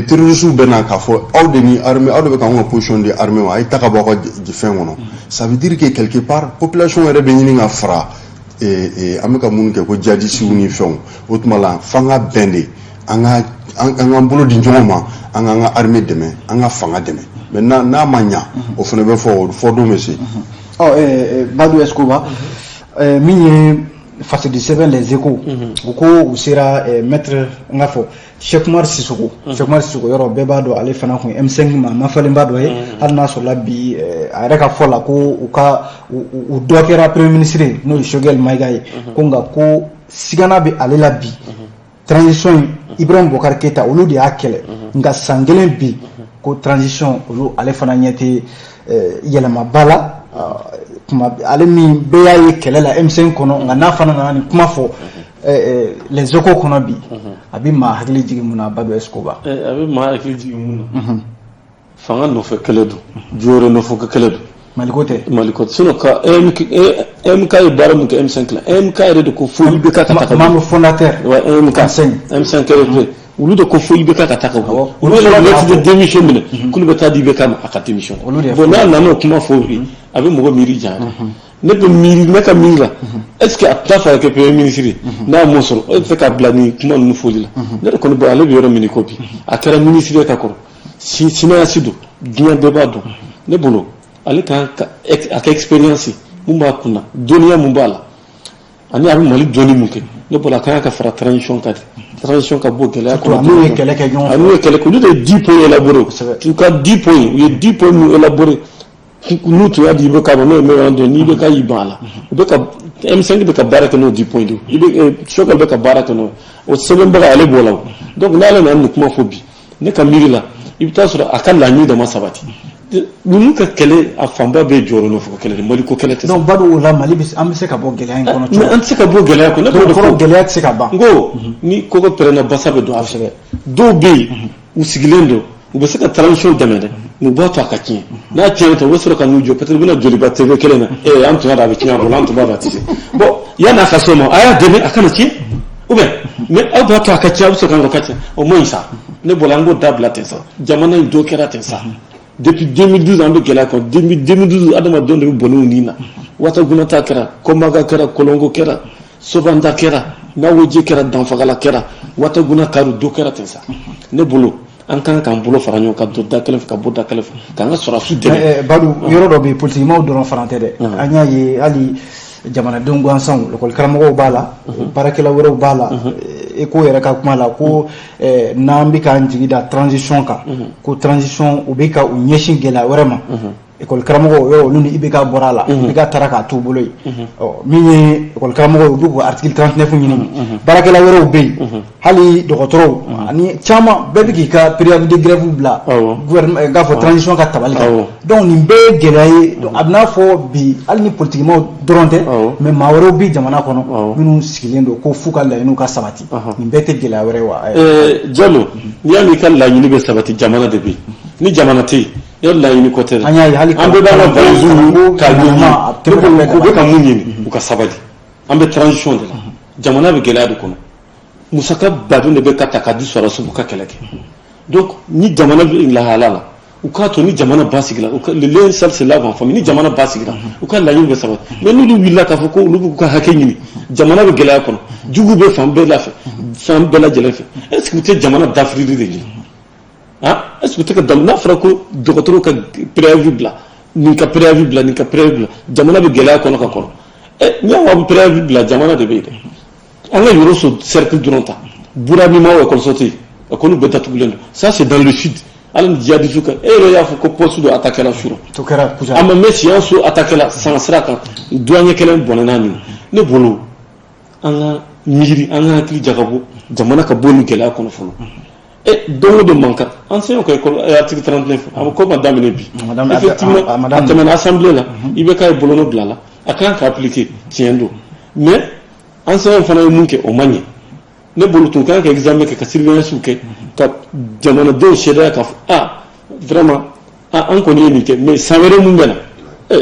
terroristes bɛ na k'a fɔ aw de ni armée, aw de bɛ k'anw ka position di armée ma, a ye ta ka bɔ aw ka fɛn kɔnɔ. Ça veut dire que quelque part population yɛrɛ bɛ ɲini ka fara an bɛ ka minnu kɛ ko djihadistes ni fɛnw. O tuma la, f'an ka bɛn de, an ka an k'an bolo di ɲɔgɔn ma, an k'an ka armée dɛmɛ, an ka fanga dɛmɛ. Maintenant, n'a ma ɲa, o fana bɛ fɔ, o fɔ don bɛ se. Ɔ Badou Escoba, min ye fasidi sɛbɛn Les Échos, u ko u sera maître, n ka fɔ Cheikh Oumar Sissoko. Cheikh Oumar Sissoko, yɔrɔ bɛɛ b'a dɔn, ale fana kun ye M5 ma mafalenba dɔ ye, hali n'a sɔrɔla bi a yɛrɛ ka fɔ la ko u ka u dɔ kɛra premier ministre ye, n'o ye Choguel Maïga ye. Ko nka ko sigana bɛ ale la bi, transition in, Ibrahim Boubacar Keïta, olu de y'a kɛlɛ, nka san kelen bi, ko transition olu, ale fana ɲɛ tɛ yɛlɛmaba la. Kuma ale min bɛɛ y'a ye kɛlɛ la M5 kɔnɔ, nka n'a fana nana nin kuma fɔ Les Échos kɔnɔ bi, a bɛ maa hakili jigin mun na, Badou Escoba? A bɛ maa hakili jigin mun na? Fanga nɔfɛ kɛlɛ don, jɔyɔrɔ nɔfɛ kɛlɛ don. Maliko tɛ. Maliko tɛ. Sinon ka EMK ye baara min kɛ M5 la, EMK yɛrɛ de ko fo IBK ka ta ka bɔ. Membre fondateur. Ouais, EMK. M5 RP, olu de ko fo IBK ka ta ka bɔ. Olu yɛrɛ lettre de démission minɛ k'olu bɛ taa di IBK ma, a ka démission. Bon, n'a nana o kuma fɔ bi, a bɛ mɔgɔ miiri janya. Ne bɛ miiri, ne ka miiri la, est ce que a t'a fɛ ka kɛ premier ministre ye? N'a m'o sɔrɔ, e bɛ fɛ ka bila nin kuma ninnu fɔli la. Ne yɛrɛ kɔni bolo, ale bɛ yɔrɔ min ko bi, a kɛra ministre ye ka kɔrɔ, cinéaste don, diɲɛ bɛɛ b'a dɔn. Ne bolo, ale kan ka a ka expérience mun b'a kunna, dɔnniya mun b'a la, ani a bɛ Mali dɔnni mun kɛ, ne bolo a kan ka fara transition kan de, transition ka bɔ gɛlɛya kɔnɔ. A n'u ye kɛlɛ kɛ ɲɔgɔn fɛ. A n'u ye kɛlɛ kɛ, olu de ye 10 points élaboré. U ka 10 points, u ye 10 points mun élaboré, n'u tun y'a di IBK ma, n'o ye memorandum, ni IBK y'i ban a la, u bɛ ka M5 bɛ ka baara kɛ n'o 10 points de ye, IB Choguel bɛ ka baara kɛ n'o ye, o sɛbɛnbaga ale b'o la. Donc n'ale nana nin kuma fɔ bi, ne ka miiri la, i bɛ taa sɔrɔ a ka laɲini de ma sabati. Ninnu ka kɛlɛ, a fanba bɛ jɔyɔrɔ nɔfɛ kɛlɛ de, Mali ko kɛlɛ tɛ. Donc Badou, o la Mali bɛ, an bɛ se ka bɔ gɛlɛya in kɔnɔ cogo? An tɛ se ka bɔ gɛlɛya kɔnɔ. Ne b'o gɛlɛya tɛ se ka ban. N ko ni kɔgɔ pɛrɛnna, basa bɛ don a fɛ. Dɔw bɛ yen, u sigilen don, u bɛ se ka transition dɛmɛ dɛ, mais u b'a to a ka tiɲɛ. N'a tiɲɛ tɛ, u bɛ sɔrɔ ka n'u jɔ, peut-être u bɛna Joliba TV kelen na: ee, an tun y'a dɔn a bɛ tiɲɛ a bolo, an tun b'a dɔn a tɛ se. Bon, yan'a ka s'o ma, a y'a dɛmɛ a kana tiɲɛ, ou bien, mais aw b'a to a ka tiɲɛ, a bɛ sɔrɔ ka ka tiɲɛ, o man ɲi sa. Ne bolo, an k'o dabila ten sa. Jamana in dɔ kɛra ten sa. Depuis 2012 an bɛ gɛlɛya kɔnɔ. 2012, adamadenw de bɛ bɔnɛ u ni na. Ouattaguna ta kɛra, Kɔmaga kɛra, Kolongo kɛra, Sobanda kɛra, Nawoji kɛra, Danfagala kɛra, Ouattaguna karu, dɔ kɛra ten sa. Ne bolo, an kan k'an bolo fara ɲɔgɔn kan, don da kelen fɛ, ka bɔ da kelen fɛ, k'an ka sɔrɔdasiw dɛmɛ. Badou, yɔrɔ dɔ bɛ yen, politikimaw dɔrɔn fana tɛ dɛ. An y'a ye hali jamanadenw gansanw, lakɔli karamɔgɔw b'a la, baarakɛla wɛrɛw b'a la. E ko yɛrɛ ka kuma la ko n'an bɛ k'an jigi da transition kan, ko transition u bɛ ka u ɲɛsin gɛlɛya wɛrɛ ma. Ekɔli karamɔgɔw, yɔrɔ olu ni IBK bɔra a la, IBK taara k'a t'u bolo yen. Ɔ, min ye ekɔli karamɔgɔw ye, u bɛ k'u article 39 ɲini. Baarakɛla wɛrɛw bɛ yen, hali dɔgɔtɔrɔw ani caman bɛɛ bɛ k'i ka préavis de grève bila gouvernement k'a fɔ transition ka tabali kan. Donc nin bɛɛ ye gɛlɛya ye. A bɛ n'a fɔ bi, hali ni politikimaw dɔrɔn tɛ, mais maa wɛrɛw bɛ jamana kɔnɔ minnu sigilen don ko f'u ka laɲiniw ka sabati. Nin bɛɛ tɛ gɛlɛya wɛrɛ ye wa? Jalo, n'i y'a mɛn i ka laɲini bɛ sabati, jamana de bɛ yen. Ni jamana tɛ yen, yɔrɔ laɲini ko tɛ dɛ. An y'a ye hali an bɛɛ b'an ka valise k'a ɲɛɲini. U bɛ ka mun ɲini, u ka sabali. An bɛ transition de la, jamana bɛ gɛlɛya de kɔnɔ, musaka baden de bɛ ka ta ka di sɔrɔdasiw ka kɛlɛ kɛ. Donc ni jamana bɛ lahala la, u k'a to ni jamana basigila, u ka le linge sale se lave en famille. Ni jamana basigila, u ka laɲini bɛ sabati. Mais n'olu wulila k'a fɔ ko olu b'u ka hakɛ ɲini, jamana bɛ gɛlɛya kɔnɔ, jugu bɛ fan bɛɛ la fɛ, fan bɛɛ lajɛlen fɛ, est ce que u tɛ jamana dafirili de ɲini? Ah, est ce que u tɛ ka dam? N'a fɔra ko dɔgɔtɔrɔw ka préavis bila, nin ka préavis bila, nin ka préavis bila, jamana bɛ gɛlɛya kɔnɔ ka kɔrɔ. Ɛ, n'i y'a bɛ préavis bila, jamana de bɛ yen dɛ. An ka Yoroso cercle dɔrɔn ta, Burabima ekɔliso tɛ yen, ekɔliw bɛɛ datugulen don. Ça, c'est dans le sud. Hali ni djihadistes kan, e yɛrɛ y'a fɔ ko poste dɔ attaqué la su rɔ, a ma mɛn, Siyanso attaqué la san sira kan, douanier kelen bɔnɛ n'a nin. Ne bolo, an ka miiri, an ka hakili jagabɔ, jamana ka bɔ nin gɛlɛya kɔnɔ fɔlɔ. E don o don mankan, enseignant ka école article 39, a ko ma daminɛ bi. Effectivement, a tɛmɛna assemblée la, IBK ye bolonɔ bila la, a kan ka appliquer, tiɲɛ don. Mais enseignant fana ye mun kɛ, o ma ɲɛ. Ne bolo tun kan ka examen kɛ, ka surveillance kɛ, ka jamanadenw seereya k'a fɔ: ah, vraiment, ah, an kɔni ye nin kɛ. Mais san wɛrɛ mun bɛ na,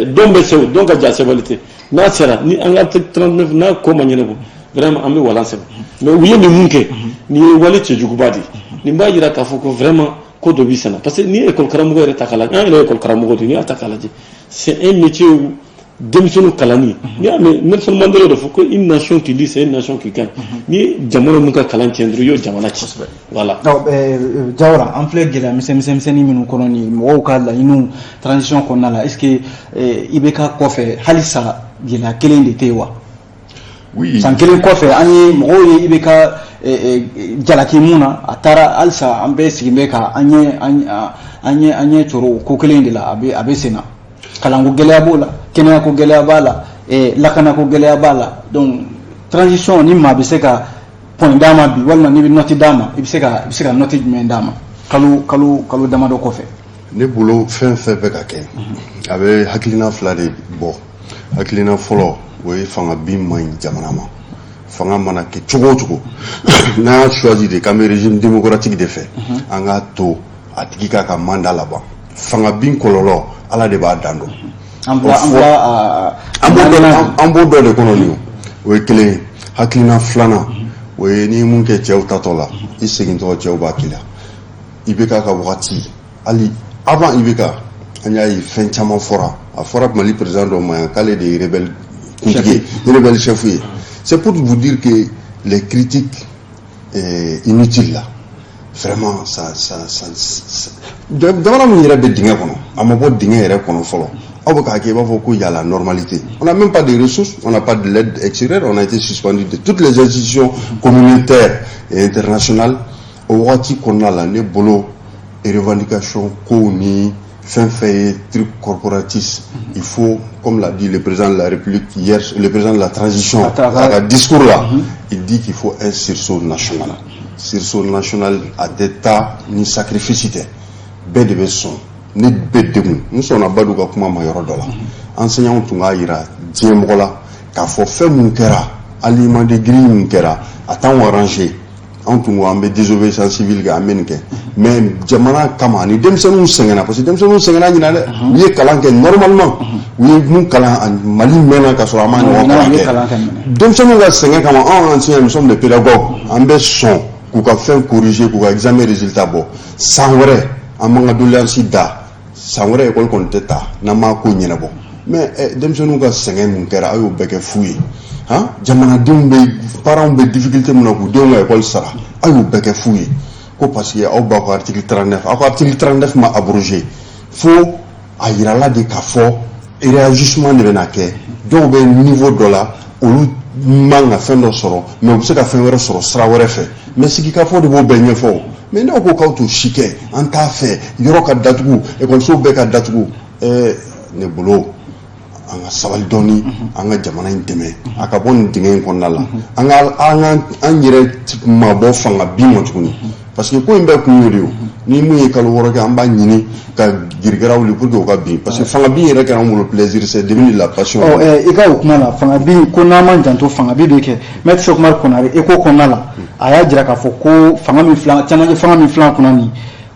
don bɛ se, o don ka ja sɛbɛnni tɛ. N'a sera ni an ka article 39 n'a ko ma ɲɛnabɔ, vraiment, an bɛ walan sɛbɛn. Mais u ye nin mun kɛ, nin ye wale cɛjuguba de ye. Nin b'a jira k'a fɔ ko vraiment ko dɔ b'i senna, parce que n'i ye école karamɔgɔ yɛrɛ ta k'a lajɛ, an yɛrɛ ye école karamɔgɔ de ye, n'i y'a ta k'a lajɛ, c'est un métier où denmisɛnninw kalanni, n'i y'a mɛn, Nelson Mandela de fɔ ko une nation qui lit, c'est une nation qui gagne. N'i ye jamana min ka kalan tiɲɛ dɔrɔn, i y'o jamana ci, voilà. Jawara, an filɛ gɛlɛya misɛn misɛnnin minnu kɔnɔ nin, mɔgɔw ka laɲiniw transition kɔnɔna la, est ce que IBK kɔfɛ halisa gɛlɛya kelen de tɛ yen wa? Oui. San kelen kɔfɛ, an ye mɔgɔw ye IBK jalaki mun na, a taara, halisa an bɛɛ sigilen bɛ ka an ɲɛ cɔrɔ o ko kelen de la. A bɛ sen na, kalanko gɛlɛya b'o la, kɛnɛyako gɛlɛya b'a la, lakanako gɛlɛya b'a la. Donc transition ni maa bɛ se ka point d'a ma bi, walima n'i bɛ note d'a ma, i bɛ se ka note jumɛn d'a ma kalo damadɔ kɔfɛ? Ne bolo, fɛn fɛn bɛ ka kɛ, a bɛ hakilina fila de bɔ. Hakilina fɔlɔ, o ye fanga bin man ɲi jamana ma. Fanga mana kɛ cogo o cogo, n'a y'a choisi de k'an bɛ régime démocratique de fɛ, an k'a to a tigi k'a ka mandat laban. Fanga bin kɔlɔlɔ, Ala de b'a dan dɔn. An bila an bila. An b'o dɔ de kɔnɔ nin. O ye kelen ye. Hakilina filanan, o ye n'i ye mun kɛ cɛw tatɔ la, i segintɔ cɛw b'a k'i la. IBK ka wagati, hali avant IBK, an y'a ye fɛn caman fɔra. A fɔra Mali président dɔ ma yan k'ale de ye rebelle kuntigi ye, rebelle chef ye. C'est pour vous dire que les critiques inutiles là, vraiment, ça jamana min yɛrɛ bɛ dingɛ kɔnɔ, a ma bɔ dingɛ yɛrɛ kɔnɔ fɔlɔ, aw bɛ k'a kɛ i b'a fɔ ko y a la normalité. On n'a même pas de ressources, on n'a pas de l'aide extérieure, on a été suspendu de toutes les institutions communautaires et internationales. O wagati kɔnɔna la, ne bolo, revendication kow ni fɛn fɛn ye truc corporatiste, il faut, comme l'a dit le président de la République hier, le président de la transition, a ka discours là, il dit qu'il faut un sursaut national. Sursaut national, a tɛ taa ni sacrifice tɛ. Bɛɛ de bɛ sɔn. Ne bɛ degun, n sɔnna Badu ka kuma ma yɔrɔ dɔ la. Enseignants tun k'a yira diɲɛ mɔgɔ la k'a fɔ fɛn mun kɛra, alignement de grille mun kɛra, a t'anw arranger. Anw tun ko an bɛ désobéissance civile kɛ, an bɛ nin kɛ, mais jamana kama ni denmisɛnninw sɛgɛnna, parce que denmisɛnninw sɛgɛnna ɲinan dɛ. U ye kalan kɛ normalement, u ye mun kalan, Mali mɛnna ka sɔrɔ an ma ɲɔgɔn kalan kɛ. Denmisɛnninw ka sɛgɛn kama, anw enseignants, nous sommes des pédagogues, an bɛ sɔn k'u ka fɛn corriger, k'u ka examen résultat bɔ. San wɛrɛ, an b'an ka doléance da. San wɛrɛ, école kɔni tɛ ta n'an m'a ko ɲɛnabɔ. Mais denmisɛnninw ka sɛgɛn mun kɛra, a y'o bɛɛ kɛ fu ye. Han, jamanadenw bɛ, parents bɛ difficulté min na k'u denw ka école sara, a y'o bɛɛ kɛ fu ye, ko parce que aw b'aw ka article 39, aw ka article 39 ma abrogé fo a yirala de k'a fɔ réajustement de bɛna kɛ. Dɔw bɛ niveau dɔ la, olu man ka fɛn dɔ sɔrɔ, mais u bɛ se ka fɛn wɛrɛ sɔrɔ sira wɛrɛ fɛ. Mais sigikafɔ de b'o bɛɛ ɲɛfɔ. Mais n'aw ko k'aw t'o si kɛ, an t'a fɛ yɔrɔ ka datugu, ekɔlisow bɛɛ ka datugu. Ne bolo, an ka sabali dɔɔni, an ka jamana in dɛmɛ a ka bɔ nin dingɛ in kɔnɔna la. An ka an yɛrɛ mabɔ fanga bin ma tuguni, parce que ko in bɛɛ kun y'o de ye. Ni mun ye kalo 6 kɛ, an b'a ɲini ka girigara wuli pour que o ka bin, parce que fanga bin yɛrɛ kɛra an bolo plaisir, c'est devenu la passion. Ɔ, i ka o kuma la, fanga bin ko n'an ma janto, fanga bin bɛ kɛ. Maître Cheick Oumar Konare, ECHO kɔnɔna la, a y'a jira k'a fɔ ko fanga min filan, cɛmancɛ fanga min filan kunna nin,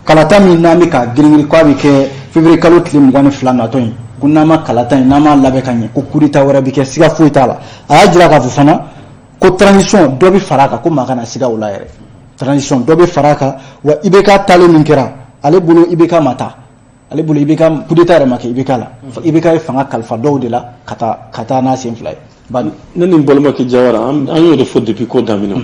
kalata min n'an bɛ ka girin k'a bɛ kɛ février kalo tile 22 natɔ in, ko n'an ma kalata in, n'an m'a labɛn ka ɲɛ, ko coup d'état wɛrɛ bɛ kɛ, siga foyi t'a la. A y'a jira k'a fɔ fana ko transition dɔ bɛ fara a kan, ko maa kana siga o la yɛrɛ, transition dɔ bɛ fara a kan. Wa IBK taalen min kɛra, ale bolo IBK ma taa, ale bolo IBK coup d'état yɛrɛ ma kɛ IBK la. IBK ye fanga kalifa dɔw de la ka taa n'a sen fila ye. Badu. Ne ni n balimakɛ Jawara, an y'o de fɔ depuis ko daminɛ.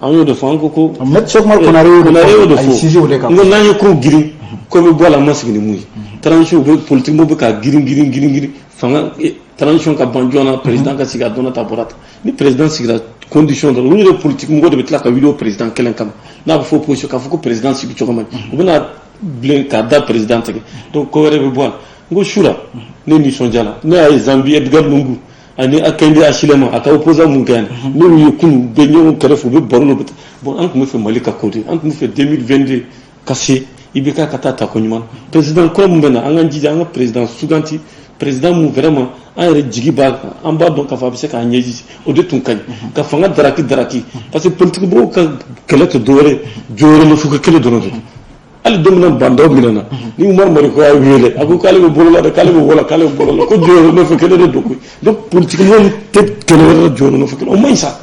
An y'o de fɔ, an ko ko Maître Cheick Oumar Konare y'o de fɔ, a ye sinsin o de kan. N ko n'an ye ko girin ko bɛ bɔ a la, an ma sigi ni mun ye? Transition bɛ, politique bɛ ka girin girin girin girin, fanga transition ka ban joona, président ka sigi. A dɔnna ta bɔra ta, ni président sigira condition dɔ la, olu yɛrɛ politique mɔgɔ de bɛ tila ka wuli o président kelen kama. N'a bɛ fɔ opposition k'a fɔ ko président sigi cogo man ɲi, u bɛna bilen k'a da président tigɛ. Donc ko wɛrɛ bɛ bɔ a la. N ko su la, ne nisɔndiyara, ne y'a ye Zambie, Edgar Lungu ani Hakainde Hichilema, a ka opposant mun kɛ yan, n'olu ye kunun, u bɛ ɲɔgɔn kɛrɛfɛ, u bɛ baro la, u bɛ. Bon, an tun bɛ fɛ Mali ka ko de, an tun bɛ fɛ 2022 ka se, IBK ka taa tako ɲuman. Président kura mun bɛ na, an k'an jija an ka président suganti. Président mun vraiment an yɛrɛ jigi b'a kan, an b'a dɔn k'a fɔ a bɛ se k'an ɲɛji, o de tun ka ɲi ka fanga daraki daraki, parce que politique mɔgɔw ka kɛlɛ tɛ dɔwɛrɛ ye, jɔyɔrɔ nɔfɛ kɛlɛ dɔrɔn de don. Hali don min na Bah N'Daw minɛna, ni Umaru Mariko y'a wele, a ko k'ale bɛ bolo la dɛ, k'ale bɛ wala, k'ale bɛ bolo la, ko jɔyɔrɔ nɔfɛ kɛlɛ de don koyi. Donc politique mɔgɔw tɛ kɛlɛ wɛrɛ la jɔyɔrɔ nɔfɛ kɛlɛ, o man ɲi sa.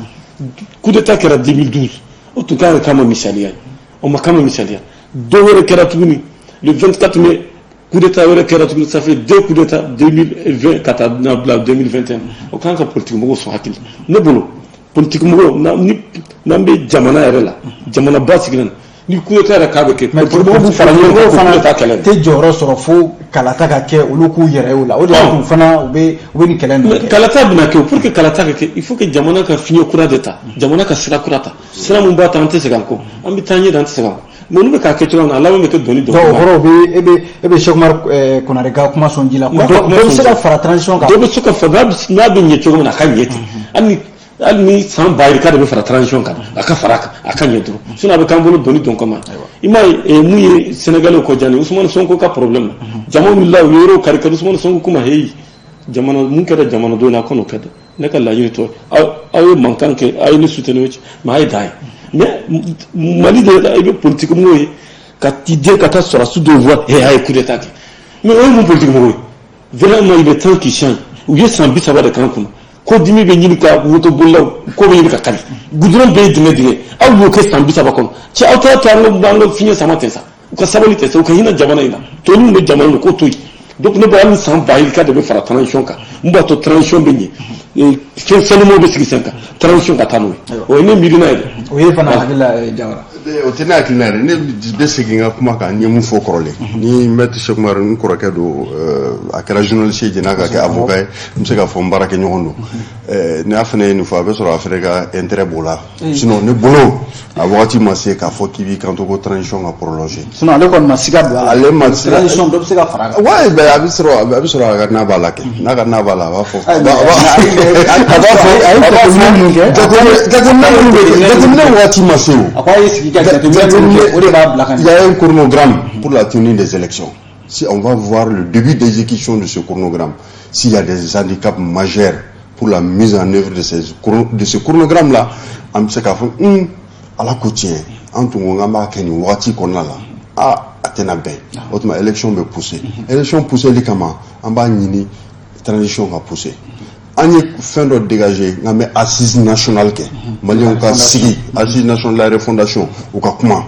Coup d'état kɛra 2012, o tun kan ka k'a ma misaliya ye, o ma k'a ma misaliya. Dɔ wɛrɛ kɛra tuguni le 24 mai, coup d'état wɛrɛ kɛra tuguni. Ça fait deux coups d'état, 2020 ka taa na bila 2021. O kan ka politique mɔgɔw sɔn hakili. Ne bolo, politique mɔgɔw, n'an bɛ jamana yɛrɛ la, jamana ba sigilen, ni coup d'état yɛrɛ k'a bɛ kɛ, mais politique mɔgɔw b'u fara ɲɔgɔn kan ko coup d'état kɛlɛ. Tɛ jɔyɔrɔ sɔrɔ fo kalata ka kɛ, olu k'u yɛrɛ ye o la. O de y'a to fana u bɛ nin kɛlɛ ninnu kɛ. Kalata bɛna kɛ. Pour que kalata ka kɛ, il faut que jamana ka fiɲɛ kura de ta, jamana ka sira kura ta, sira mun b'a ta an tɛ segin an kɔ, an bɛ taa ɲɛ de, an tɛ segin an kɔ. Mais olu bɛ k'a kɛ cogoya min na, a laban bɛ kɛ dɔnni Donc o kɔrɔ, e bɛ Cheikh Umar Konare ka kuma sɔn ji la, ko dɔ bɛ se ka fara transition kan. Dɔ bɛ se ka fara, n'a bɛ ɲɛ cogo min na, a ka ɲɛ ten. Hali ni san ba yirika de bɛ fara transition kan, a ka fara a kan, a ka ɲɛ dɔrɔn. Sinon a bɛ k'an bolo dɔnni dɔn kama. I m'a ye, mun ye Sénégalais kɔ diya ne, Ousmane Sonko ka problème na, jama wulila, u ye yɔrɔw kari kari. Ousmane Sonko kuma heyi, jamana mun kɛra jamanadenw na, a kan'o kɛ dɛ. Ne ka laɲini tɔ, aw ye mankan kɛ, aw ye ne soutenir, mais a ye dan ye. Mais Mali de la, i bɛ politique mɔgɔw ye ka t'i den ka taa sɔrɔdasi dɔw voir, he, a ye coup d'état kɛ. Mais o ye mun politique mɔgɔw ye? Vraiment, il est temps qu'il change. U ye san 30 de k'an kunna ko dimi bɛ ɲini ka moto bolilaw ko bɛ ɲini ka kari, goudron bɛɛ ye dingɛ dingɛ. Aw y'o kɛ san 30 kɔnɔ. Cɛ, aw t'a to an ka fiɲɛ sama ten sa, u ka sabali tɛ sa, u ka hinɛ jamana in na, tɔ minnu bɛ jamana in na, k'o to yen. Donc ne bɔ, hali san ba yirika de bɛ fara transition kan, mun b'a to transition bɛ ɲɛ, fɛn sanumaw bɛ sigi sen kan, transition ka taa n'o ye. O ye ne miirina ye dɛ. O ye fana hakilila ye, Jawara. O tɛ ne hakilina yɛrɛ. Ne bɛ segin n ka kuma kan, n ye mun fɔ kɔrɔlen. Ni maître Cheikh Umar, n kɔrɔkɛ don, a kɛra journaliste ye jɛn'a ka kɛ avocat ye, n bɛ se k'a fɔ n baarakɛɲɔgɔn don. Ni a fana ye nin fɔ, a bɛ sɔrɔ a fana ka intérêt b'o la. Sinon ne bolo, a wagati ma se k'a fɔ k'i b'i kanto ko transition ka prolonger. Sinon ale kɔni ma siga don a la. Ale ma transition, dɔ bɛ se ka fara a kan. Ouais, ben a bɛ sɔrɔ a ka n'a b'a la kɛ, n'a ka n'a b'a la, a b'a fɔ a b'a fɔ a b'a fɔ jateminɛ minnu bɛ kɛ, jateminɛ waati ma se o. A ko a ye sigi ka jateminɛ minnu kɛ, o de b'a bila ka Il y a un chronogramme pour la tenue des élections. Si on va voir le début d'exécution de ce chronogramme, s'il y a des handicaps majeurs pour la mise en œuvre de ce chronogramme-là, an bɛ se k'a fɔ ala ko tiɲɛ, an tun ko k'an b'a kɛ nin wagati kɔnɔna la, a tɛna bɛn. O tuma élection bɛ pousser. Élection pousseli kama, an b'a ɲini transition ka pousser. An ye fɛn dɔ dégager n'an bɛ assise nationale kɛ, maliyɛnw ka sigi, assise nationale de la refondation, u ka kuma.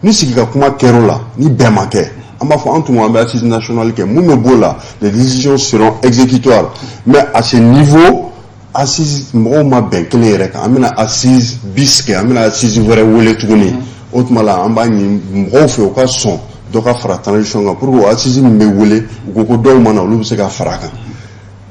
Ni sigi ka kuma kɛr'o la, ni bɛn ma kɛ, an b'a fɔ an tun ko an bɛ assise nationale kɛ, mun bɛ b'o la, les décisions seront exécutoires. Mais à ce niveau, assise mɔgɔw ma bɛn kelen yɛrɛ kan, an bɛna assise bis kɛ, an bɛna assise wɛrɛ wele tuguni. O tuma la, an b'a ɲini mɔgɔw fɛ, u ka sɔn dɔ ka fara transition kan pour que o assise min bɛ wele, u ko ko dɔw ma na, olu bɛ se ka fara a kan.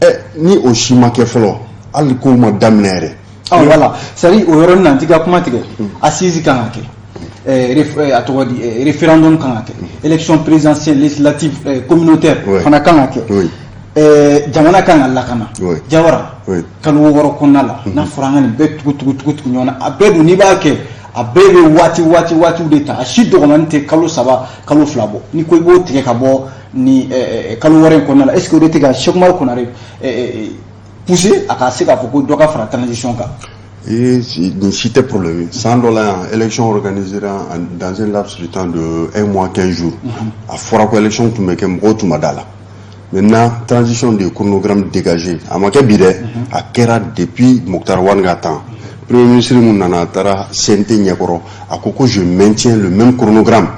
Ɛ, ni o si ma kɛ fɔlɔ, hali kow ma daminɛ yɛrɛ. Ah voilà, c'est à dire o yɔrɔnin na, n t'i ka kuma tigɛ. Assise kan ka kɛ, a tɔgɔ di, référendum kan ka kɛ, élection présidentielle, législative, communautaire fana kan ka kɛ, jamana kan ka lakana. Jawara, kalo 6 kɔnɔna la, n'a fɔra an ka nin bɛɛ tugu tugu tugu tugu ɲɔgɔn na, a bɛɛ dun, n'i b'a kɛ, a bɛɛ bɛ waati waati waatiw de ta. A si dɔgɔmanin tɛ kalo 3, kalo 2 bɔ. Ni ko i b'o tigɛ ka bɔ ni kalo 6 in kɔnɔna la, est ce que o de tɛ ka Cheikh Umar Konare pousser a ka se k'a fɔ ko dɔ ka fara transition kan? Et nin si tɛ problème ye. San dɔ la yan, élection organisée dans un laps de temps de un mois 15 jours. A fɔra ko élection tun bɛ kɛ, mɔgɔw tun ma da la. Maintenant, transition de chronogramme dégagé, a ma kɛ bi dɛ, a kɛra depuis Moctar Ouane ka temps. Premier ministre mun nana, a taara CNT ɲɛkɔrɔ, a ko ko je maintiens le même chronogramme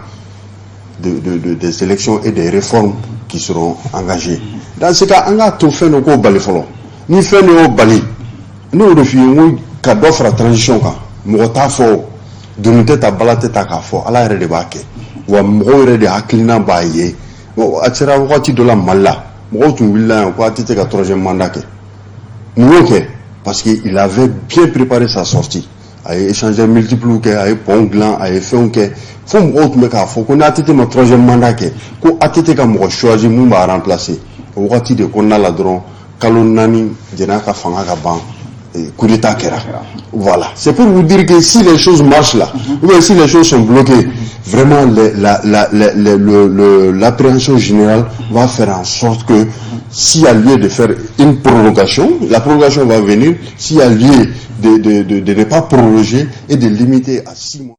des élections et des réformes qui seront engagées. Dans ce cas, an k'a to fɛn dɔ k'o bali fɔlɔ. Ni fɛn dɔ y'o bali, ne y'o de f'i ye, n ko ka dɔ fara transition kan, mɔgɔ t'a fɔ, doni tɛ ta, bala tɛ ta k'a fɔ, Ala yɛrɛ de b'a kɛ. Wa mɔgɔw yɛrɛ de hakilina b'a ye. A sera wagati dɔ la Mali la, mɔgɔw tun wulila yan ko ATT ka troisième mandat kɛ. Mun y'o kɛ? Parce que il avait bien préparé sa sortie. A ye échangeurs multiples kɛ, a ye pont dilan, a ye fɛnw kɛ, fo mɔgɔw tun bɛ k'a fɔ ko n'ATT ma troisième mandat kɛ, ko ATT ka mɔgɔ choisi mun b'a remplacer. O wagati de kɔnɔna la dɔrɔn, kalo 4 jɛn'a ka fanga ka ban, coup d'état kɛra. Voilà, c'est pour vous dire que si les choses marchent là, ou bien si les choses sont bloquées, vraiment l'appréhension générale va faire en sorte que s'il y a lieu de faire une prorogation, la prorogation va venir. S'il y a lieu de ne pas proroger et de limiter à 6 mois.